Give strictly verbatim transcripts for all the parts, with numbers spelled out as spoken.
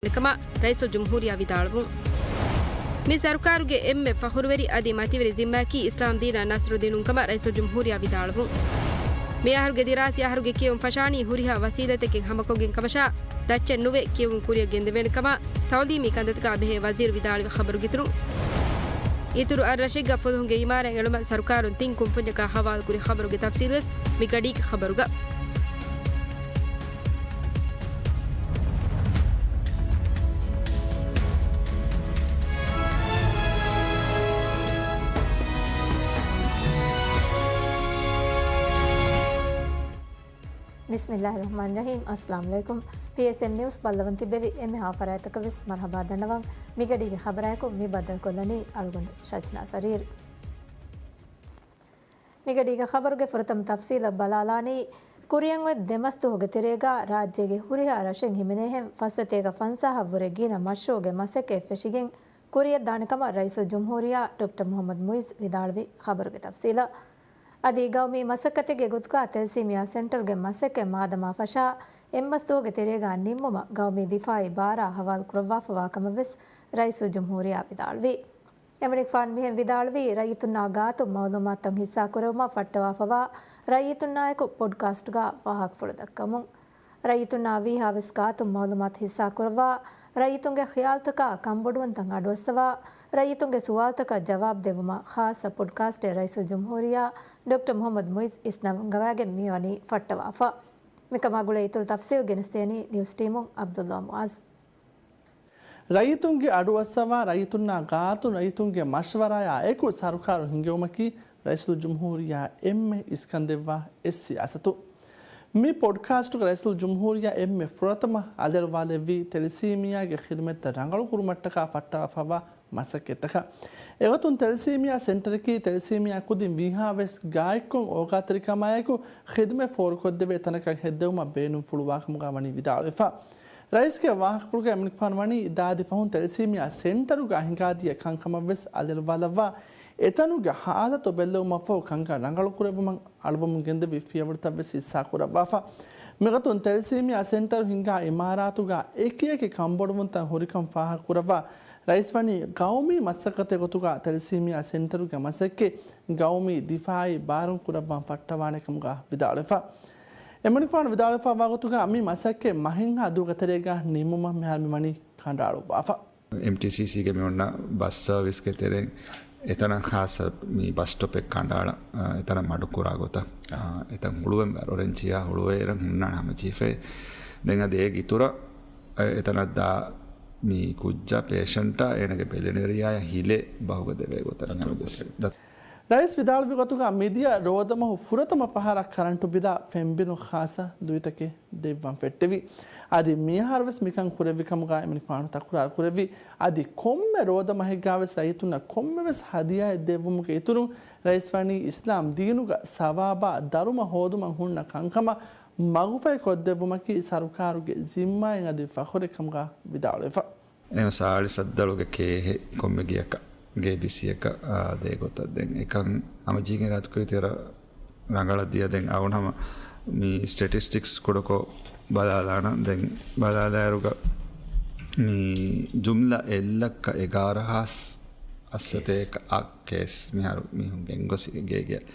ކަމަށް ރައީސުލްޖުމްހޫރިއްޔާ ވިދާޅުވުން. މި ސަރުކާރުގެ އެންމެ ފަޚުރުވެރި އަދި މަތިވެރި ޒިންމާއަކީ އިސްލާމްދީނަށް ނަޞްރު ދިނުން ކަމަށް ރައީސުލްޖުމްހޫރިއްޔާ ވިދާޅުވުން. މި އަހަރުގެ ދިރާސީ އަހަރުގެ ކިޔެވުން ފަށާނީ ހުރިހާ ވަސީލަތެއްގެ ހަމަކޮށްގެން ކަމަށާ، ދައްޗެއް ނުވެ ކިޔެވުން ކުރިއަށް ގެންދެވޭނެ ކަމަށް ތަޢުލީމީ ކަންތައްތަކާ ބެހޭ ވަޒީރު ވިދާޅުވި ޚަބަރުގެ އިތުރުން. އިތުރު އަށް ރަށެއްގަ ފުލުހުންގެ އިމާރާތް އެޅުމަށް ސަރުކާރުން ތިން ކުންފުންޏަކާ ހަވާލުކުރި ޚަބަރުގެ ތަފްސީލުވެސް މި ގަޑީގެ ޚަބަރުގަ. ބިސްމިއްލާހި ރަޙްމާނި ރަޙީމް. އައްސަލާމު ޢަލައިކުމް. ޕީއެސްއެމް ނިއުސް ބައްލަވަން ތިއްބެވި އެންމެހާ ފަރާތްތަކަށް ވެސް މަރުޙަބާ ދަންނަވަން. މިގަޑީގެ ޚަބަރާއެކު މި ބައްދަލުކޮށްލަނީ އަޅުގަނޑު ޝަޖްނާ ޒަރީރް. މިގަޑީގެ ޚަބަރުގެ ފުރަތަމަ ތަފްސީލަށް ބަލާލާނީ، ކުރިއަށް އޮތް ދެ މަސް ދުވަހުގެ ތެރޭގަ ރާއްޖޭގެ ހުރިހާ ރަށެއް ހިމެނޭހެން ފައްސަތޭކަ ފަންސާހަށްވުރެ ގިނަ މަޝްރޫޢުގެ މަސައްކަތް ފެށިގެން ކުރިއަށް ދާނެ ކަމަށް ރައީސުލްޖުމްހޫރިއްޔާ ޑޮކްޓަރ މުޙައްމަދު މުޢިއްޒު ވިދާޅުވި ޚަބަރުގެ ތަފްސީލަށް. އަދި ގައުމީ މަސައްކަތެއްގެ ގޮތުގަ ތެލްސީމިއާ ސެންޓަރުގެ މަސައްކަތް މާދަމާ ފަށާ އެއްމަސް ދުވަހުގެ ތެރޭގަ ނިންމުމަށް ގައުމީ ދިފާޢީ ބާރާ ހަވާލު ކުރައްވާފަވާ ކަމަށް ވެސް ރައީސުލްޖުމްހޫރިއްޔާ ވިދާޅުވި. އެމަނިކުފާނު މިހެން ވިދާޅުވީ، ރައްޔިތުންނާ ގާތުން މަޢުލޫމާތުތައް ހިއްސާކުރެވުމަށް ފައްޓަވާފަވާ ރައްޔިތުންނާއެކު ޕޮޑްކާސްޓްގަ ވާހަކަފުޅު ދައްކަމުން. ރައްޔިތުންނާ ވީހާވެސް ގާތުން މަޢުލޫމާތު ހިއްސާކުރައްވާ، ރައްޔިތުންގެ ޚިޔާލުތަކާ ކަންބޮޑުވުންތައް އަޑުއައްސަވާ، ރައްޔިތުންގެ ސުވާލުތަކަށް ޖަވާބު ދެއްވުމަށް ޚާއްޞަ ޕޮޑްކާސްޓެއް ރައީސުލްޖުމްހޫރިއްޔާ ޑޮކްޓަރ މުޙައްމަދު މުޢިއްޒު އިސްނަންގަވާގެން މިވަނީ ފައްޓަވާފަ. މިކަމާ ގުޅޭ އިތުރު ތަފްސީލް ގެނެސްދޭނީ ނިއުސް ޓީމުން. ޢަބްދުﷲ މުޢާޒް. ރައްޔިތުންގެ އަޑުއައްސަވާ، ރައްޔިތުންނާ ގާތުން ރައްޔިތުންގެ މަޝްވަރާއާ އެކު ސަރުކާރު ހިންގެވުމަކީ ރައީސުލްޖުމްހޫރިއްޔާ އެންމެ އިސްކަންދެއްވާ އެއް ސިޔާސަތު. މި ޕޮޑްކާސްޓުގަ ރައީސުލްޖުމްހޫރިއްޔާ އެންމެ ފުރަތަމަ އަލިއަޅުވާލެއްވީ ތެލެސީމިއާގެ ޚިދުމަތްތައް ރަނގަޅުކުރުމަށްޓަކާ ފައްޓަވާފައިވާ މަސައްކަތްތަކަށް. އެގޮތުން ތެލެސީމިއާ ސެންޓަރަކީ ތެލެސީމިއާ ކުދިން ވީހާވެސް ގާތްކޮށް އޯގާތެރިކަމާއެކު ޚިދުމަތް ފޯރުކޮށްދެވޭ ތަނަކަށް ހެއްދެވުމަށް ބޭނުންފުޅުވާކަމުގަ ވަނީ ވިދާޅުވެފަ. ރައީސްގެ ވާހަކަފުޅުގަ އެމަނިކުފާނު ވަނީ ދާދި ފަހުން ތެލެސީމިއާ ސެންޓަރުގަ ހިނގާދިޔަ ކަންކަމަށްވެސް އަލިއަޅުވާލައްވާ، އެތަނުގެ ހާލަތު ބެއްލެވުމަށްފަހު ކަންކަން ރަނގަޅުކުރެއްވުމަށް އަޅުވަމުން ގެންދެވި ފިޔަވަޅުތައްވެސް ހިއްސާކުރައްވާފަ. މިގޮތުން ތެލެސީމިއާ ސެންޓަރު ހިންގާ އިމާރާތުގަ އެކިއެކި ކަންބޮޑުވުންތައް ހުރިކަން ފާހަގަކުރައްވާ، ރައީސް ވަނީ ގައުމީ މަސައްކަތެއް ގޮތުގަ ތެލެސީމިއާ ސެންޓަރުގެ މަސައްކަތް ގައުމީ ދިފާޢީ ބާރުން ކުރައްވާން ފައްޓަވާނެކަމުގަ ވިދާޅުވެފަ. އެމަނިކުފާނު ވިދާޅުވެފައިވާ ގޮތުގަ މި މަސައްކަތް މަހެއްހާ ދުވަހުގެ ތެރޭގަ ނިންމުމަށް މިހާރު މިވަނީ ކަނޑައަޅުއްވާފަ. އެމްޓީސީސީގެ މި އޮންނަ ބަސް ސަރވިސްގެ ތެރެއިން އެތަނަށް ޚާއްޞަ މި ބަސް ސްޓޮޕެއް ކަނޑައަޅަ، އާ، އެތަނަށް މަޑުކުރާ ގޮތަށް، އާ، އެތަން ހުޅުވެން އޮރެންޖް ކިޔާ ހުޅުވައިރަށް ހުންނާނެ ހަމަޖެހިފައި. ދެން އަދި އޭގެ އިތުރަށް، އެ، އެތަނަށް ދާ މި ކުއްޖާ ޕޭޝަންޓާ އޭނަގެ ބެލެނިވެރިޔާޔަށް ހިލޭ ބަހުގަ ދެވޭ ގޮތަށް ހަމަޖެހި. ރައީސް ވިދާޅުވި ގޮތުގަ މިދިޔަ ރޯދަމަހު ފުރަތަމަ ފަހަރަށް ކަރަންޓު ބިލާ ފެންބިލުން ޚާއްޞަ ލުއިތަކެއް ދެއްވަން ފެއްޓެވި. އަދި މިއަހަރުވެސް މިކަން ކުރެއްވި ކަމުގަ އެމަނިކުފާނު ތަކުރާރު ކުރެއްވި. އަދި ކޮންމެ ރޯދަ މަހެއްގަވެސް ރައްޔިތުންނަށް ކޮންމެވެސް ހަދިޔާއެއް ދެއްވުމުގެ އިތުރުން ރައީސް ވަނީ އިސްލާމް ދީނުގަ ސަވާބާ ދަރުމަ ހޯދުމަށް ހުންނަ ކަންކަމަށް މަގުފަހި ކޮށްދެއްވުމަކީ ސަރުކާރުގެ ޒިންމާއިން އަދި ފަޚުރެއް ކަމުގަ ވިދާޅުވެފަ. އެހެން ސާޅީސް ހަތްދަޅުގެ ކޭހެއް ކޮންމެ ގެއަކަށް ގޭ ބިސީއަކަށް، އާ، ދޭ ގޮތަށް ދެން އެކަން ހަމަޖެހިގެން އިރާދަކުރީ ތިޔަ ރަނގަޅަށް ދިޔަ ދެން އަވަން ހަމަ މި ސްޓެޓިސްޓިކްސް ކުޑަކޮށް ބަލާލާނަން. ދެން ބަލާލާއިރުގަ މި ޖުމްލަ އެއްލައްކަ އެގާރަ ހާސް އައްސަތޭކަ އަށް ކޭސް މިހާރު މީހުން ގެންގޮސް ގޭގެއަށް.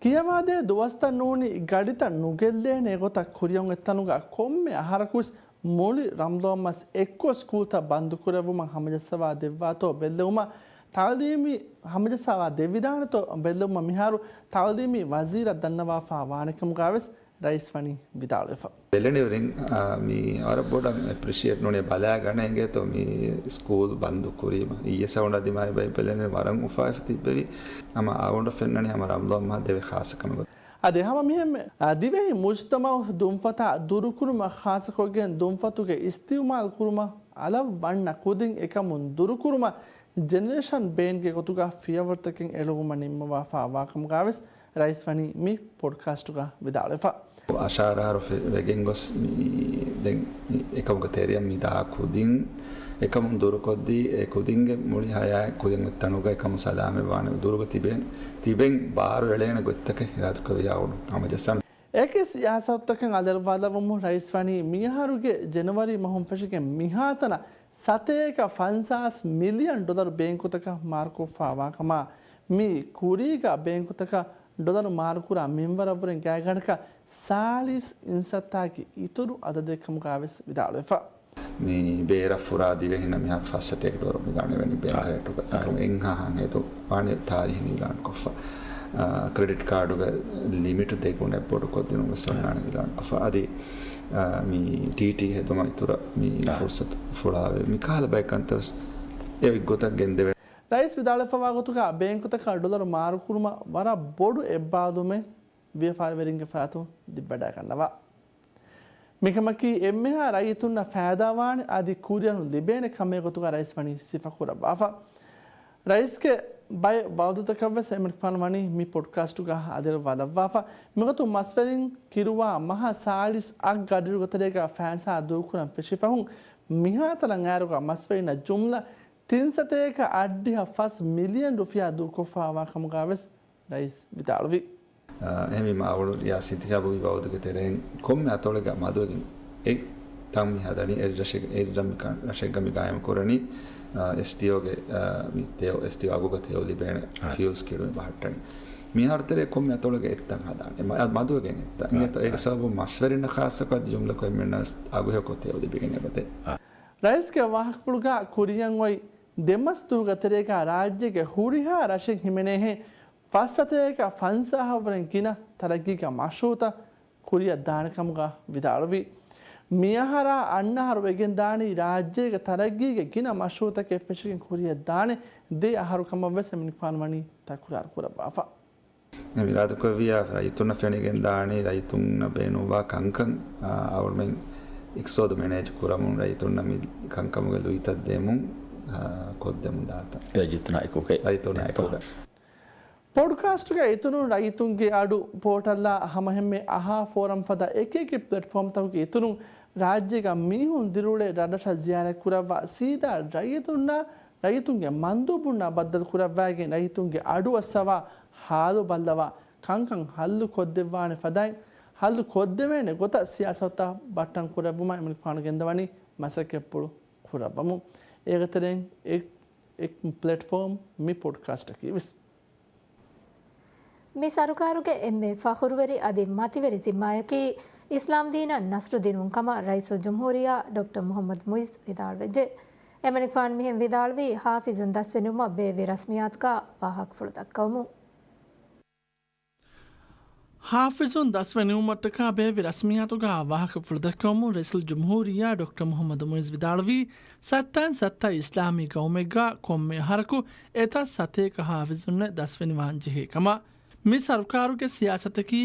ކިޔަވާދޭ ދުވަސްތައް ނޫނީ ގަޑިތައް ނުގެއްލޭނެ ގޮތަށް ކުރިއަށް އޮތް ތަނުގަ ކޮންމެ އަހަރަކުވެސް މުޅި ރަމަޟާން މަސް އެއްކޮށް ސްކޫލްތައް ބަންދުކުރެއްވުމަށް ހަމަޖައްސަވާ ދެއްވާތޯ ބެއްލެވުމަށް ތަޢުލީމީ ހަމަޖައްސަވާ ދެވިދާނެތޯ ބެއްލެވުމަށް މިހާރު ތަޢުލީމީ ވަޒީރަށް ދަންނަވާފާ ވާނެކަމުގަވެސް ރައީސް ވަނީ ވިދާޅުވެފަ. ބެލެނިވެރިން، އާ، މި ވަރަށް ބޮޑަށް އެޕްރިޝިއޭޓް ނޫނޭ ބަލާ ގަނެ އިނގޭތޯ މި ސްކޫލް ބަންދު ކުރީމަ. އިއްޔެ ސައުންޑަށް ދިމާވި ބައި ބެލެނިވެރިން ވަރަށް އުފާވެފަ ތިއްބެވި. ހަމަ އަވަނޑަށް ފެންނަނީ ހަމަ ރަމްޟާން މަހަށް ދެވޭ ޚާއްޞަ ކަމެއް. އަދި ހަމަ މިހެންމެ، އާ، ދިވެހި މުޖްތަމަޢު ދުންފަތާ ދުރުކުރުމަށް ޚާއްޞަކޮށްގެން ދުންފަތުގެ އިސްތިޢުމާލު ކުރުމަށް އަލަށް ވަންނަ ކުދިން އެކަމުން ދުރުކުރުމަށް ޖެނެރޭޝަން ބޭންގެ ގޮތުގަ ފިޔަވަޅުތަކެއް އެޅުވުމަށް ނިންމަވާފާ ވާކަމުގަވެސް ރައީސް ވަނީ މި ޕޮޑްކާސްޓުގަ ވިދާޅުވެފަ. އަށާރަ އަހަރު ފެ-، ވެގެން ގޮސް މި ދެން މި އެކަމުގެ ތެރެއަށް މި ދާ ކުދިން އެކަމުން ދުރުކޮށްދީ، އެ ކުދިންގެ މުޅި ހަޔާތް ކުދިން އޮތް ތަނުގަ އެކަމުން ސަލާމަތް ވާނެ ދުރުގަ ތިބެން، ތިބެން ބާރު އެޅޭނެ ގޮތްތަކެއް އިރާދަކުރެއްވިޔާ އަވަނޑު ހަމަޖައްސާނެ. އެކި ސިޔާސަތުތަކަށް އަލިއަޅުވާލައްވަމުން ރައީސް ވަނީ މިއަހަރުގެ ޖެނުއަރީ މަހުން ފެށިގެން މިހާތަނަ ސަތޭކަ ފަންސާސް މިލިއަން ޑޮލަރު ބޭންކުތަކަށް މާރުކޮށްފާވާކަމާ، މި ކުރީގަ ބޭންކުތަކަށް ޑޮލަރު މާރުކުރާ މިންވަރަށްވުރެން ގާތްގަނޑަކަށް ސާޅީސް އިންސައްތާގެ އިތުރު އަދަދެއްކަމުގަވެސް ވިދާޅުވެފަ. މި ބޭރަށް ފުރާ ދިވެހިންނަށް މިހާރު ފަސް ސަތޭކަ ޑޮލަރު މި ގަނެވެނީ ބޭންކަށް އެއް އަހަރު އެއް ހާހަށް ހެދު ވާނެ ތާރީހެއް އިލާންކޮށްފަ. އާ، ކްރެޑިޓް ކާޑުގެ ލިމިޓް ދެގުނަށް ބޮޑުކޮށްދިނުމަށް ވެސް އޮންނާނެ އިލާންކޮށްފަ. އަދި، އާ، މި ޓީޓީ ހެދުމަށް އިތުރަށް މި ފުރުސަތު ފުޅާވެ މި ކަހަލަ ބައެއް ކަންތައް ވެސް އެ އޮތް ގޮތަށް ގެންދެވޭ. ރައީސް ވިދާޅުވެފަވާ ގޮތުގަ ބޭންކުތަކަށް ޑޮލަރު މާރުކުރުމަށް ވަރަށް ބޮޑު އެއްބާރުލުމެއް ވިޔަފާރިވެރިންގެ ފަރާތުން ދިއްވަޑައިގަންނަވާ. މިކަމަކީ އެންމެހާ ރައްޔިތުންނަށް ފައިދާވާނެ އަދި ކުރިއަށް ލިބޭނެ ކަމެއް ގޮތުގަ ރައީސް ވަނީ ސިފަކުރައްވާފަ. ރައީސްގެ ބައެއް ވައުދުތަކަށްވެސް އެމަނިކުފާނު ވަނީ މި ޕޮޑްކާސްޓުގަ އަލިއަޅުވާލައްވާފަ. މިގޮތުން މަސްވެރިން ކިރުވާ މަހަށް ސާޅީސް އަށް ގަޑިއިރުގެ ތެރޭގަ ފައިސާ ދޫކުރަން ފެށިފަހުން މިހާތަނަށް އައިރުގަ މަސްވެރިންނަށް ޖުމްލަ ތިން ސަތޭކަ އަށްޑިހަ ފަސް މިލިއަން ރުފިޔާ ދޫކޮށްފާވާ ކަމުގަ ވެސް ރައީސް ވިދާޅުވި. އާ، އެހެންވީމަ އަޅުގަނޑު ރިޔާސީ އިންތިޚާބުގެ ވައުދުގެ ތެރެއިން ކޮންމެ އަތޮޅެއްގަ މަދުވެގެން އެ ތަން މި ހަދަނީ އެއް ރަށެއް، އެއް ރަށް މި ކަ-، ރަށެއްގަ މި ގާއިމު ކުރަނީ، އާ، އެސްޓީއޯގެ، އާ، މި ތެޔޮ، އެސްޓީއޯ އަގުގަ ތެޔޮ ލިބޭނެ ފިއުލް ސްކީމެއް ބަހައްޓަނީ. މިހާރު ތެރޭ ކޮންމެ އަތޮޅެއްގަ އެއްތަން ހަދާނެ. މަ-، މަދުވެގެން އެއްތަން. އިނގޭތޯ އޭގެ ސަބަބުން މަސްވެރިންނަށް ޚާއްޞަކޮށް އަދި ޖުމްލަކޮށް އެންމެންނަށް އަގުހެޔޮކޮށް ތެޔޮ ލިބިގެން އެބަދޭ. ރައީސްގެ ވާހަކަފުޅުގަ ކުރިއަށް އޮތް ދެމަސް ދުވަހުގެ ތެރޭގަ ރާއްޖޭގެ ހުރިހާ ރަށެއް ހިމެނޭހެން ފަސް ސަތޭކަ ފަންސާހަށްވުރެން ގިނަ ތަރައްގީގެ މަޝްރޫޢުތައް ކުރިއަށް ދާނެ ކަމުގަ ވިދާޅުވި. މިއަހަރާ އަންނަ އަހަރު ވެގެން ދާނީ ރާއްޖޭގެ ތަރައްގީގެ ގިނަ މަޝްރޫޢުތަކެއް ފެށިގެން ކުރިއަށް ދާނެ ދެ އަހަރު ކަމަށް ވެސް އެމަނިކުފާނު ވަނީ ތަކުރާރު ކުރައްވާފަ. މި އިރާދަކުރެއްވިއްޔާ ރައްޔިތުންނަށް ފެނިގެން ދާނީ ރައްޔިތުންނަށް ބޭނުންވާ ކަންކަން، އާ، އަޅުމެން އިޤްތިޞާދު މެނޭޖް ކުރަމުން ރައްޔިތުންނަށް މި ކަންކަމުގެ ލުއިތައް ދެމުން، އާ، ކޮށްދެމުން ދާތަން. ރައްޔިތުންނާ އެކުގައި. ރައްޔިތުންނާ އެކުގައި. ޕޮޑްކާސްޓުގެ އިތުރުން ރައްޔިތުންގެ އަޑު ޕޯޓަލްއާ ހަމަހެންމެ އަހާ ފޯރަމް ފަދަ އެކި އެކި ޕްލެޓްފޯމްތަކުގެ އިތުރުން ރާއްޖޭގަ މީހުން ދިރިއުޅޭ ރަށްރަށަށް ޒިޔާރަތް ކުރައްވާ ސީދާ ރައްޔިތުންނާ، ރައްޔިތުންގެ މަންދޫބުންނާ ބައްދަލު ކުރައްވައިގެން ރައްޔިތުންގެ އަޑު އައްސަވާ ހާލު ބައްލަވާ ކަންކަން ހައްލު ކޮށްދެއްވާނެ ފަދައިން ހައްލު ކޮށްދެވޭނެ ގޮތަށް ސިޔާސަތުތައް ބައްޓަން ކުރެއްވުމަށް އެމަނިކުފާނު ގެންދަވަނީ މަސައްކަތްޕުޅު ކުރައްވަމުން. އޭގެ ތެރެއިން އެއް، އެއް ޕްލެޓްފޯމް މި ޕޮޑްކާސްޓަކީ ވެސް. މި ސަރުކާރުގެ އެންމެ ފަޚުރުވެރި އަދި މަތިވެރި ޒިންމާއަކީ އިސްލާމްދީނަށް ނަޞްރު ދިނުން ކަމަށް ރައީސުލްޖުމްހޫރިއްޔާ ޑޮކްޓަރ މުޙައްމަދު މުޢިއްޒު ވިދާޅުވެއްޖެ. އެމަނިކުފާނު މިހެން ވިދާޅުވީ ޙާފިޒުން ދަސްވެނިވުމަށް ބޭއްވި ރަސްމިއްޔާތުގަ ވާހަކަފުޅު ދައްކަވަމުން. ޙާފިޒުން ދަސްވެނިވުމަށްޓަކާ ބޭއްވި ރަސްމިއްޔާތުގަ ވާހަކަފުޅު ދައްކަވަމުން ރައީސުލްޖުމްހޫރިއްޔާ ޑޮކްޓަރ މުޙައްމަދު މުޢިއްޒު ވިދާޅުވީ، ސައްތައިން ސައްތަ އިސްލާމީ ގައުމެއްގަ ކޮންމެ އަހަރަކު އެތައް ސަތޭކަ ޙާފިޒުންނެއް ދަސްވެނިވާންޖެހޭ ކަމަށް. މި ސަރުކާރުގެ ސިޔާސަތަކީ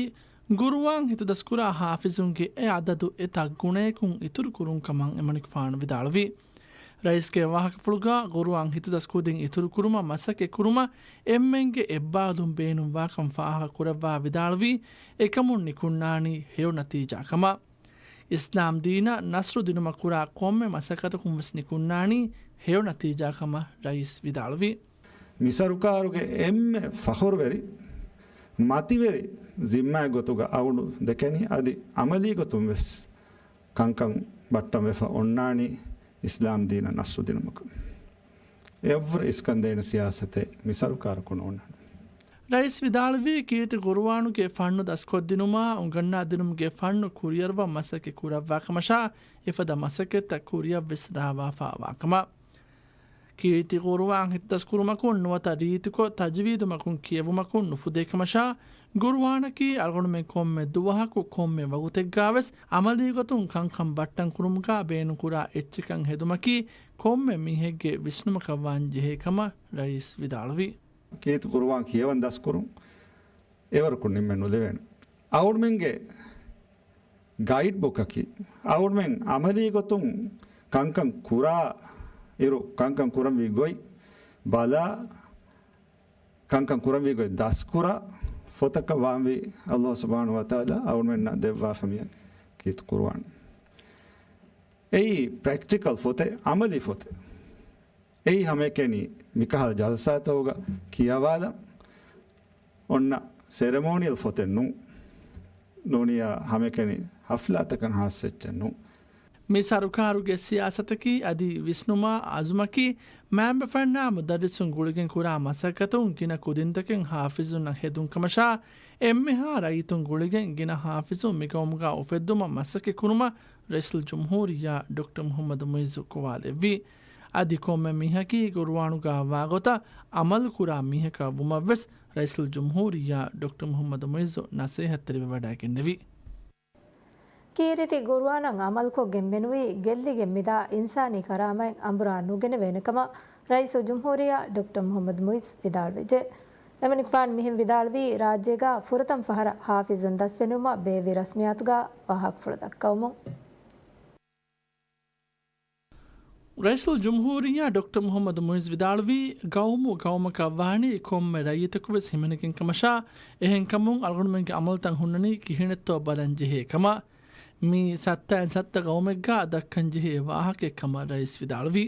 ގުރުއާން ހިތުދަސްކުރާ ޙާފިޒުންގެ އެ އަދަދު އެތައް ގުނަޔަކުން އިތުރުކުރުން ކަމަށް އެމަނިކުފާނު ވިދާޅުވި. ރައީސްގެ ވާހަކަފުޅުގަ ގުރުއާން ހިތުދަސްކުދިން އިތުރުކުރުމަށް މަސައްކަތްކުރުމަށް އެންމެންގެ އެއްބާރުލުން ބޭނުންވާކަން ފާހަގަކުރައްވާ ވިދާޅުވީ، އެކަމުން ނިކުންނާނީ ހެޔޮ ނަތީޖާ ކަމަށް. އިސްލާމް ދީނަށް ނަޞްރު ދިނުމަށް ކުރާ ކޮންމެ މަސައްކަތަކުން ވެސް ނިކުންނާނީ ހެޔޮ ނަތީޖާ ކަމަށް ރައީސް ވިދާޅުވި. މި ސަރުކާރުގެ އެންމެ ފަޚުރުވެރި، މަތިވެރި ޒިންމާއެއް ގޮތުގަ އަޅުގަނޑު ދެކެނީ އަދި އަމަލީ ގޮތުން ވެސް ކަންކަން ބައްޓަން ވެފަ އޮންނާނީ އިސްލާމް ދީނަށް ނަޞްރު ދިނުމަކަށް. އެއަށްވުރެ އިސްކަން ދޭނެ ސިޔާސަތެއް މި ސަރުކާރަކު ނޯންނާނެ. ރައީސް ވިދާޅުވީ، ކީރިތި ޤުރުއާނުގެ ފަންނު ދަސްކޮށްދިނުމާ، އުނގަންނާދިނުމުގެ ފަންނު ކުރިއަރުވަން މަސައްކަތް ކުރައްވާ ކަމަށާ، އެފަދަ މަސައްކަތްތައް ކުރިއަށް ވެސް ރާވާފާވާ ކަމަށް. ކީރިތި ޤުރުއާން ހިތުދަސްކުރުމަކުން ނުވަތަ ރީތިކޮށް ތަޖުވީދުމަކުން ކިޔެވުމަކުން ނުފުދޭ ކަމަށާ، ޤުރުއާނަކީ އަޅުގަނޑުމެން ކޮންމެ ދުވަހަކު ކޮންމެ ވަގުތެއްގާވެސް އަމަލީ ގޮތުން ކަންކަން ބައްޓަން ކުރުމުގަ ބޭނުންކުރާ އެއްޗަކަށް ހެދުމަކީ ކޮންމެ މީހެއްގެ ވިސްނުމަކަށް ވާން ޖެހޭ ކަމަށް ރައީސް ވިދާޅުވި. ކީރިތި ޤުރުއާން ކިޔަވަން ދަސްކުރުން އެވަރަކުން ނިންމެން ނުލެވޭނެ. އަޅުގަނޑުމެންގެ ގައިޑް ބުކަކީ، އަޅުގަނޑުމެން އަމަލީ ގޮތުން ކަންކަން ކުރާ އިރު، ކަންކަން ކުރަންވީ ގޮތް ބަލާ، ކަންކަން ކުރަންވީ ގޮތް ދަސްކުރާ ފޮތަކަށް ވާންވީ އައްލާހު ސުބްޙާނަހޫ ވަތަޢާލާ އަޅުގަނޑުމެންނަށް ދެއްވާފަ މި ކީރިތި ޤުރުއާން. އެއީ ޕްރެކްޓިކަލް ފޮތެއް، އަމަލީ ފޮތެއް. އެއީ ހަމައެކަނި މިކަހަލަ ޖަލްސާތަކުގަ ކިޔަވާލަން އޮންނަ ސެރެމޯނިއަލް ފޮތެއް ނޫން. ނޫނިޔާ ހަމައެކަނި ހަފްލާތަކަށް ހާއްސަ އެއްޗެއް ނޫން. މި ސަރުކާރުގެ ސިޔާސަތަކީ އަދި ވިސްނުމާ އަޒުމަކީ މައިންބަފައިންނާ މުދައްރިސުން ގުޅިގެން ކުރާ މަސައްކަތުން ގިނަ ކުދިންތަކެއް ހާފިޒުންނަށް ހެދުން ކަމަށާ، އެންމެހާ ރައްޔިތުން ގުޅިގެން ގިނަ ހާފިޒުން މިގައުމުގަ އުފެއްދުމަށް މަސައްކަތް ކުރުމަށް ރައީސުލްޖުމްހޫރިއްޔާ ޑޮކްޓަރ މުޙައްމަދު މުޢިއްޒު ގޮވާލެއްވި. އަދި ކޮންމެ މީހަކީ ގުރުއާނުގަ ވާގޮތަށް އަމަލުކުރާ މީހަކަށް ވުމަށްވެސް ރައީސުލްޖުމްހޫރިއްޔާ ޑޮކްޓަރ މުޙައްމަދު މުޢިއްޒު ނަސޭހަތްތެރިވެވަޑައިގެންނެވި. ކީރިތި ގުރުއާނަށް އަމަލުކޮށްގެން މެނުވީ ގެއްލިގެން މިދާ އިންސާނީ ކަރާމަތް އަނބުރާ ނުގެނެވޭނެ ކަމަށް ރައީސުލްޖުމްހޫރިއްޔާ ޑޮކްޓަރ މުޙައްމަދު މުޢިއްޒު ވިދާޅުވެއްޖެ. އެމަނިކުފާނު މިހެން ވިދާޅުވީ، ރާއްޖޭގަ ފުރަތަމަ ފަހަރަށް ހާފިޒުން ދަސްވެނިވުމަށް ބޭއްވި ރަސްމިއްޔާތުގަ ވާހަކަފުޅު ދައްކަވަމުން. ރައީސުލްޖުމްހޫރިއްޔާ ޑޮކްޓަރ މުޙައްމަދު މުޢިއްޒު ވިދާޅުވީ، ގައުމު ގައުމަކަށް ވާނީ ކޮންމެ ރައްޔިތަކުވެސް ހިމެނިގެން ކަމަށާ، އެހެންކަމުން އަޅުގަނޑުމެންގެ އަމަލުތައް ހުންނަނީ ކިހިނެއްތޯ ބަލަން ޖެހޭ ކަމަށް. މީ ސައްތައިން ސައްތަ ގައުމެއްގަ ދައްކަންޖެހޭ ވާހަކައެއް ކަމަށް ރައީސް ވިދާޅުވީ.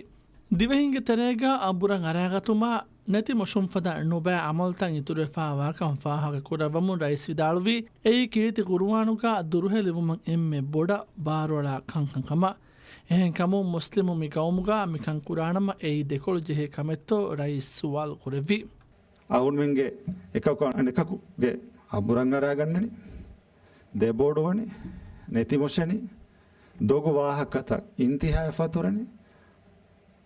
ދިވެހިންގެ ތެރޭގަ އަނބުރަށް އަރާގަތުމާ، ނެތި މޮށުން ފަދަ ނުބައި އަމަލުތައް އިތުރުވެފާވާކަން ފާހަގަ ކުރައްވަމުން ރައީސް ވިދާޅުވީ، އެއީ ކީރިތި ގުރުއާނުގަ ދުރުހެލިވުމަށް އެންމެ ބޮޑަށް ބާރުއަޅާ ކަންކަން ކަމަށް. އެހެންކަމުން މުސްލިމު މި ގައުމުގަ މިކަން ކުރާނަމަ އެއީ ދެކޮޅު ޖެހޭ ކަމެއްތޯ ރައީސް ސުވާލު ކުރެއްވި. އަހުންމެންގެ އެކަކު އަނެކަކުގެ އަނބުރަށް އަރާގަންނަނީ، ދެބޯޑުވަނީ، ނެތިމޮށެނީ، ދޮގު ވާހަކަތައް އިންތިހާއަށް ފަތުރަނީ،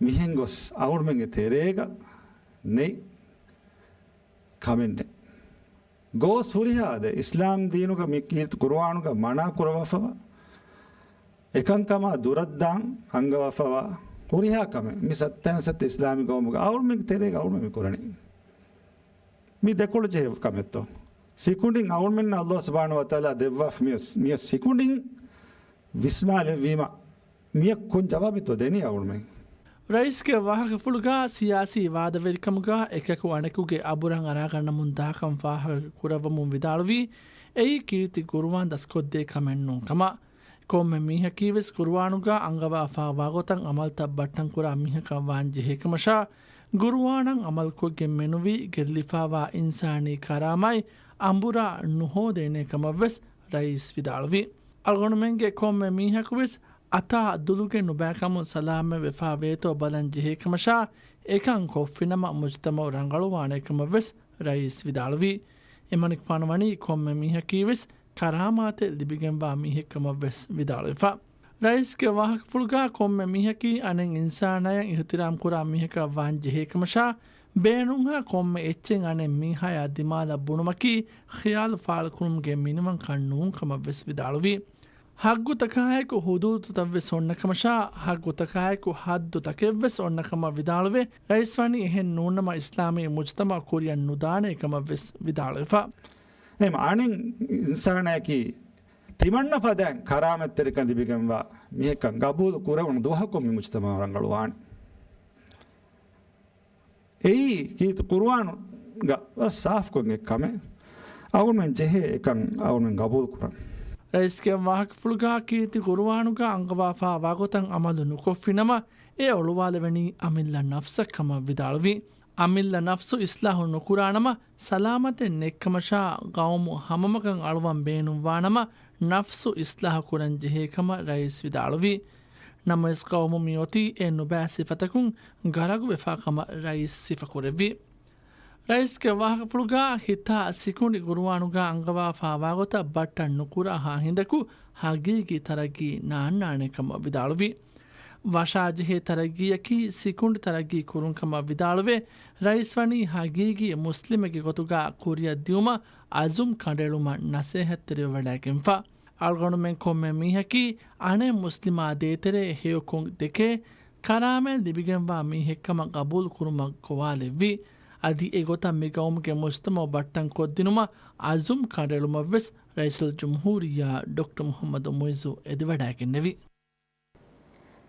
މިހެން ގޮސް އަހުންމެންގެ ތެރޭގަ ނެތް ކަމެއް ނެތް. ގޯސް ހުރިހާ ދެ އިސްލާމް ދީނުގަ މި ކީރިތި ޤުރުއާނުގަ މަނާ ކުރަވާފަވާ، އެކަންކަމާ ދުރަށްދާން އަންގަވާފަވާ ހުރިހާ ކަމެއް މި ސައްތައިން ސައްތަ އިސްލާމީ ގައުމުގަ އަހުންމެންގެ ތެރޭގަ އަހުންމެން މި ކުރަނީ. މި ދެކޮޅު ޖެހޭ ކަމެއްތޯ؟ ސިކުނޑިން އަހުންމެންނަށް ﷲ ސުބްޙާނަހޫ ވަތަޢާލާ ދެއްވާފަ މިޔަސް، މިޔަސް ސިކުނޑިން ވިސްނާލެއްވީމަ، މިޔަށް ކޮން ޖަވާބެއްތޯ ދެނީ އަހުންމެން؟ ރައީސްގެ ވާހަކަފުޅުގަ ސިޔާސީ ވާދަވެރިކަމުގަ އެކަކު އަނެކުގެ އަނބުރަށް އަރާގަންނަމުން ދާކަން ފާހަގަ ކުރައްވަމުން ވިދާޅުވީ، އެއީ ކީރިތި ޤުރުއާން ދަސްކޮށްދޭ ކަމެއް ނޫން ކަމަށް. ކޮންމެ މީހަކީވެސް ޤުރުއާނުގަ އަންގަވާފާ ވާގޮތަށް އަމަލުތައް ބައްޓަންކުރާ މީހަކަށް ވާން ޖެހޭ ކަމަށާ، ޤުރުއާނަށް އަމަލުކޮށްގެން މެނުވީ ގެއްލިފާވާ އިންސާނީ ކަރާމާތް އަނބުރާ ނުހޯދޭނޭ ކަމަށްވެސް ރައީސް ވިދާޅުވި. އަޅުގަނޑުމެންގެ ކޮންމެ މީހަކުވެސް އަތާ ދުލުގެ ނުބައިކަމުން ސަލާމަތްވެފާ ވޭތޯ ބަލަން ޖެހޭ ކަމަށާ، އެކަން ކޮށްފިނަމަ މުޖުތަމަޢު ރަނގަޅުވާނޭ ކަމަށްވެސް ރައީސް ވިދާޅުވި. އެމަނިކުފާނު ވަނީ ކޮންމެ މީހަކީވެސް ކަރާމާތެއް ލިބިގެންވާ މީހެއް ކަމަށްވެސް ވިދާޅުވެފަ. ރައީސްގެ ވާހަކަފުޅުގަ ކޮންމެ މީހަކީ އަނެއް އިންސާނާޔަށް އިޙްތިރާމް ކުރާ މީހަކަށް ވާން ޖެހޭ ކަމަށާ، ބޭނުންހާ ކޮންމެ އެއްޗެއް އަނެއް މީހާޔާ ދިމާލަށް ބުނުމަކީ ޚިޔާލު ފާޅުކުރުމުގެ މިނިވަންކަން ނޫން ކަމަށްވެސް ވިދާޅުވި. ޙައްގުތަކާއެކު ޙުދޫދުތައްވެސް އޮންނަ ކަމަށާ، ޙައްގުތަކާއެކު ޙައްދުތަކެއްވެސް އޮންނަ ކަމަށް ވިދާޅުވެ، ރައީސް ވަނީ އެހެން ނޫންނަމަ އިސްލާމީ މުޖުތަމަޢު ކުރިއަށް ނުދާނޭ ކަމަށްވެސް ވިދާޅުވެފަ. އެހެން އަނެއް އިންސާނާޔަކީ ތިމަންނަ ފަދައިން ކަރާމަތްތެރިކަން ލިބިގެންވާ މީހެއްކަން ގަބޫލު ކުރެވުނު ދުވަހަކުން މި މުޖުތަމަޢު ރަނގަޅުވާނެ. އެއީ ކީރިތި ޤުރުއާނުގަ ވަރަށް ސާފުކޮށް އެ ކަމެއް. އަހުންމެން ޖެހޭ އެކަން އަހުންމެން ގަބޫލު ކުރަން. ރައީސްގެ ވާހަކަފުޅުގަ ކީރިތި ޤުރުއާނުގަ އަންގަވާފާ ވާގޮތަށް އަމަލު ނުކޮށްފިނަމަ، އެ އޮޅުވާލެވެނީ އަމިއްލަ ނަފްސަށް ކަމަށް ވިދާޅުވި. އަމިއްލަ ނަފްސު އިސްލާހު ނުކުރާނަމަ، ސަލާމަތެއް ނެތްކަމަށާ، ޤައުމު ހަމަމަގަށް އަޅުވަން ބޭނުންވާނަމަ، ނަފްސު އިސްލާހު ކުރަން ޖެހޭ ކަމަށް ރައީސް ވިދާޅުވި. ނަމަވެސް ޤައުމު މިއޮތީ އެ ނުބައި ސިފަތަކުން ޣަރަގުވެފާ ކަމަށް ރައީސް ސިފަކުރެއްވި. ރައީސްގެ ވާހަކަފުޅުގަ ހިތާ ސިކުނޑި ޤުރުއާނުގަ އަންގަވާފާ ވާގޮތަށް ބައްޓަން ނުކުރާހާ ހިނދަކު ހަގީގީ ތަރައްގީ ނާންނާނެ ކަމަށް ވިދާޅުވި. ވަށާޖެހޭ ތަރައްގީއަކީ ސިކުނޑި ތަރައްގީ ކުރުން ކަމަށް ވިދާޅުވެ، ރައީސް ވަނީ ހަގީގީ މުސްލިމެއްގެ ގޮތުގަ ކުރިއަށް ދިއުމަށް އަޒުމް ކަނޑައެޅުމަށް ނަސޭހަތްތެރިވެވަޑައިގެންފަ. އަޅުގަނޑުމެން ކޮންމެ މީހަކީ އަނެއް މުސްލިމާ ދޭތެރޭ ހެޔޮކޮށް ދެކޭ، ކަރާމަތް ލިބިގެންވާ މީހެއްކަމަށް ގަބޫލު ކުރުމަށް ގޮވާލެއްވި. އަދި އެގޮތަށް މިގައުމުގެ މުޖްތަމަޢު ބައްޓަން ކޮށްދިނުމަށް އަޒުމް ކަނޑައެޅުމަށްވެސް ރައީސުލްޖުމްހޫރިއްޔާ ޑޮކްޓަރ މުޙައްމަދު މުޢިއްޒު އެދިވަޑައިގެންނެވި.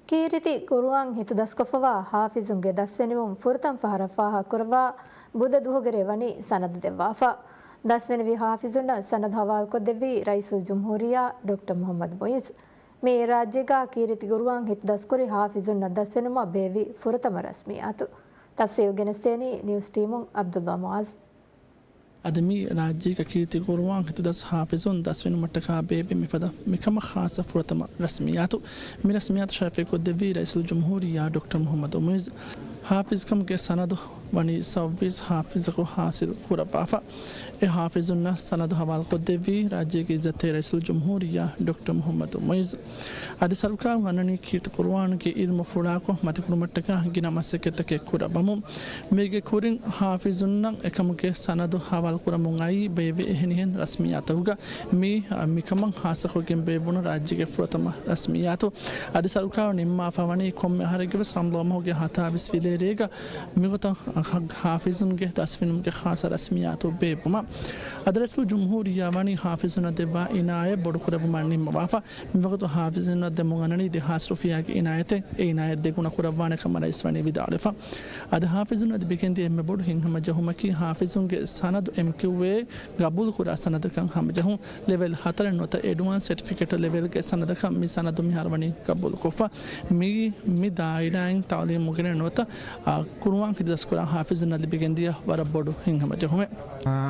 ކީރިތި ޤުރުއާން ހިތުދަސްކޮށްފަވާ ޙާފިޒުންގެ ދަސްވެނިވުން ފުރަތަމަ ފަހަރަށް ފާހަގަކުރައްވާ ބުދަ ދުވަހުގެ ރޭ ވަނީ ސަނަދު ދެއްވާފަ. ދަސްވެނިވި ޙާފިޒުންނަށް ސަނަދު ހަވާލުކޮށްދެއްވީ ރައީސުލްޖުމްހޫރިއްޔާ ޑޮކްޓަރ މުޙައްމަދު މުޢިއްޒު. މިއީ ރާއްޖޭގަ ކީރިތި ޤުރުއާން ހިތުދަސްކުރި ޙާފިޒުންނަށް ދަސްވެނުމަށް ބޭއްވި ފުރަތަމަ ރަސްމިއްޔާތު. ތަފްސީލް ގެނެސްދޭނީ ނިއުސް ޓީމުން ޢަބްދުﷲ މުޢާޒް. އަދި މިއީ ރާއްޖޭގަ ކީރިތި ޤުރުއާން ހިތުދަސް ޙާފިޒުން ދަސްވެނުމަށްޓަކާ ބޭއްވި މިފަދަ މިކަމަށް ޚާއްޞަ ފުރަތަމަ ރަސްމިއްޔާތު. މި ރަސްމިއްޔާތު ޝަރަފެއްކޮށްދެއްވީ ރައީސުލްޖުމްހޫރިއްޔާ ޑޮކްޓަރ މުޙައްމަދު މުޢިއްޒު. ޙާފިޒްކަމުގެ ސަނަދު ވަނީ ސައްބީސް ޙާފިޒަކު ޙާޞިލް ކުރައްވާފަ. އެ ޙާފިޒުންނަށް ސަނަދު ޙަވާލުކޮށްދެއްވީ ރާއްޖޭގެ ޢިއްޒަތްތެރި ރައީސުލްޖުމްހޫރިއްޔާ ޑޮކްޓަރ މުޙައްމަދު މުޢިއްޒު. އަދި ސަރުކާރުން އަންނަނީ ކީރިތި ޤުރުއާންގެ ޢިލްމު ފުޅާކޮށް މަތިކުރުމަށްޓަކާ ގިނަ މަސައްކަތްތަކެއް ކުރައްވަމުން. މީގެ ކުރިން ޙާފިޒުންނަށް އެކަމުގެ ސަނަދު ޙަވާލުކުރަމުން އައީ ބޭއްވި އެހެނިހެން ރަސްމިއްޔާތަކުގަ. މީ، މިކަމަށް ޚާއްޞަކޮށްގެން ބޭއްވުނު ރާއްޖޭގެ ފުރަތަމަ ރަސްމިއްޔާތު. އަދި ސަރުކާރު ނިންމާފަ ވަނީ ކޮންމެ އަހަރެއްގެވެސް ރަމަޟާން މަހުގެ ހަތާވީސް ފިލޭރޭގަ މިގޮތަށް ޙާފިޒުންގެ ދަސްވެނުމުގެ ޚާއްޞަ ރަސްމިއްޔާތު ބޭއްވުމަށް. އަދި ރައީސުލްޖުމްހޫރިއްޔާ ވަނީ ޙާފިޒުންނަށް ދެއްވާ އިނާޔަތް ބޮޑުކުރެއްވުމަށް ނިންމަވާފަ. މިވަގުތު ޙާފިޒުންނަށް ދެމުން އަންނަނީ ދެހާސް ރުފިޔާގެ އިނާޔަތެއް. އެ އިނާޔަތް ދެގުނަ ކުރައްވާނެ ކަމަށް ރައީސް ވަނީ ވިދާޅުވެފަ. އަދި ޙާފިޒުން އަދި ބިގެންދިޔަ އެންމެ ބޮޑު ހިތްހަމަޖެހުމަކީ ޙާފިޒުންގެ ސަނަދު އެމްކިއުއޭ ގަބޫލުކުރާ ސަނަދަކަށް ހަމަޖެހުން. ލެވެލް ހަތަރެއް ނުވަތަ އެޑްވާންސް ސެޓްފިކެޓް ލެވެލްގެ ސަނަދަކަށް މި ސަނަދު މިހާރު ވަނީ ގަބޫލުކޮށްފަ. މިއީ މި ދާއިރާއިން ތަޢުލީމުގެ ނުވަތަ، އާ، ޤުރުއާން ހިތުދަސްކުރާ ޙާފިޒުންނަށް ލިބިގެންދިޔަ ވަރަށް ބޮޑު ހިތްހަމަޖެހުމެއް.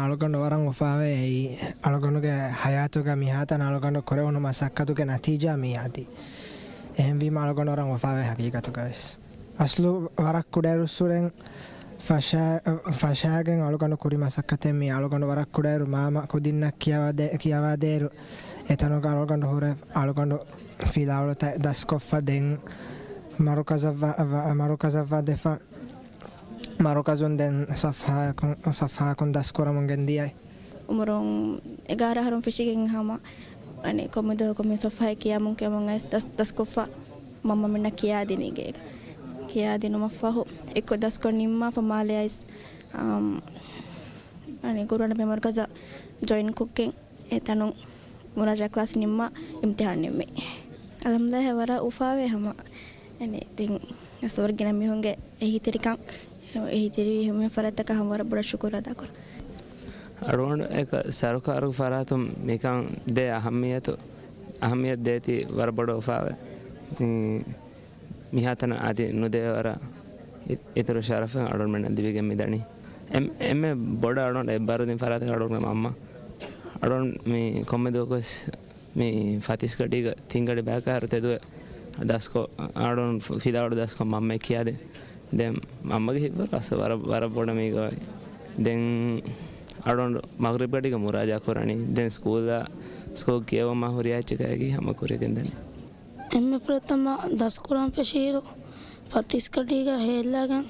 އަޅުގަނޑު ވަރަށް އުފާވޭ. އެއީ އަޅުގަނޑުގެ ޙަޔާތުގަ މިހާތަނަށް އަޅުގަނޑު ކުރެވުނު މަސައްކަތުގެ ނަތީޖާ މިއީ އަދި. އެހެންވީމަ އަޅުގަނޑު ވަރަށް އުފާވޭ ހަގީގަތުގަވެސް. އަސްލު ވަރަށް ކުޑައިރުއްސުރެން ފަށާ-، ފަށާގެން އަޅުގަނޑު ކުރި މަސައްކަތެއް މީ. އަޅުގަނޑު ވަރަށް ކުޑައިރު މާމަ ކުދިންނަށް ކިޔަވާދޭ-، ކިޔަވާދޭއިރު އެތަނުގަ އަޅުގަނޑު ހުރެ އަޅުގަނޑު ފިލާވަޅުތައް ދަސްކޮށްފަ ދެން މަރުކަޒަށް ވަ-، ވަ-، މަރުކަޒަށް ވަދެފަ. މަރުކަޒުން ދެން ޞަފްޙާއަކުން، ޞަފްޙާއަކުން ދަސްކުރަމުން ގެންދިޔައި. އުމުރުން އެގާރަ އަހަރުން ފެށިގެން ހަމަ، އަނެއް ކޮންމެ ދުވަހަކު މި ޞަފްޙާއެއް ކިޔާމުން ކިޔަމުން އައިސް ދަސް-، ދަސްކޮށްފަ މަންމަމެންނަށް ކިޔާދިނީ ގޭގަ. ކިޔާދިނުމަށްފަހު އެއްކޮށް ދަސްކޮށް ނިންމާފަ މާލެ އައިސް، އަމް، އަނެއް ޤުރުއާން މި މަރުކަޒަށް ޖޮއިން ކޮށްގެން އެ ތަނުން މުރާޖާ ކްލާސް ނިންމާ އިމްތިޙާން ނިންމީ. އަލްޙަމްދުލިއްލާހް ވަރަށް އުފާވޭ ހަމަ. އަނެއް ދެން އަސްވަރު ގިނަ މީހުންގެ އެހީތެރިކަން، އެހީތެރިވި ހެމެ ފަރާތްތަކަށް ހަމަ ވަރަށް ބޮޑަށް ޝުކުރު އަދާކުރަން. އަޅުގަނޑު އެކަ ސަރުކާރުގެ ފަރާތުން މިކަން ދޭ އަހައްމިޔަތު، އަހައްމިޔަތު ދޭތީ ވަރަށް ބޮޑަށް އުފާވޭ. މި-، މިހާތަނަށް އަދި ނުދެވޭ ވަރަށް އި-، އިތުރު ޝަރަފެއް އަޅުގަނޑުމެންނަށް ލިބިގެން މިދަނީ. އެން-، އެންމެ ބޮޑަށް އަޅުގަނޑު އެއްބާރުދިން ފަރާތަކީ އަޅުގަނޑުގެ މަންމަ. އަޅުގަނޑު މި ކޮންމެ ދުވަހަކުވެސް މި ފަތިސްގަޑީގަ ތިންގަޑި ބަޔަކާއިރު ތެދުވެ ދަސްކޮށް، އަޅުން ފިލާވަޅު ދަސްކޮށް މަންމައަށް ކިޔާދޭ. ދެން މަންމަގެ ހިތްވަރު އަސް ވަރަށް، ވަރަށް ބޮޑަށް މީގަ އޮތް. ދެން އަޅުން މަޣްރިބްގަޑީގަ މުރާޖާ ކުރަނީ. ދެން ސްކޫލަށް، ސްކޫލް ކިޔަވަމާ ހުރިހާ އެއްޗަކާއެކީ ހަމަ ކުރިއަށް ގެންދަނީ. އެންމެ ފުރަތަމަ ދަސްކުރަން ފެށިއިރު ފަތިސްގަޑީގަ ހޭލާގެން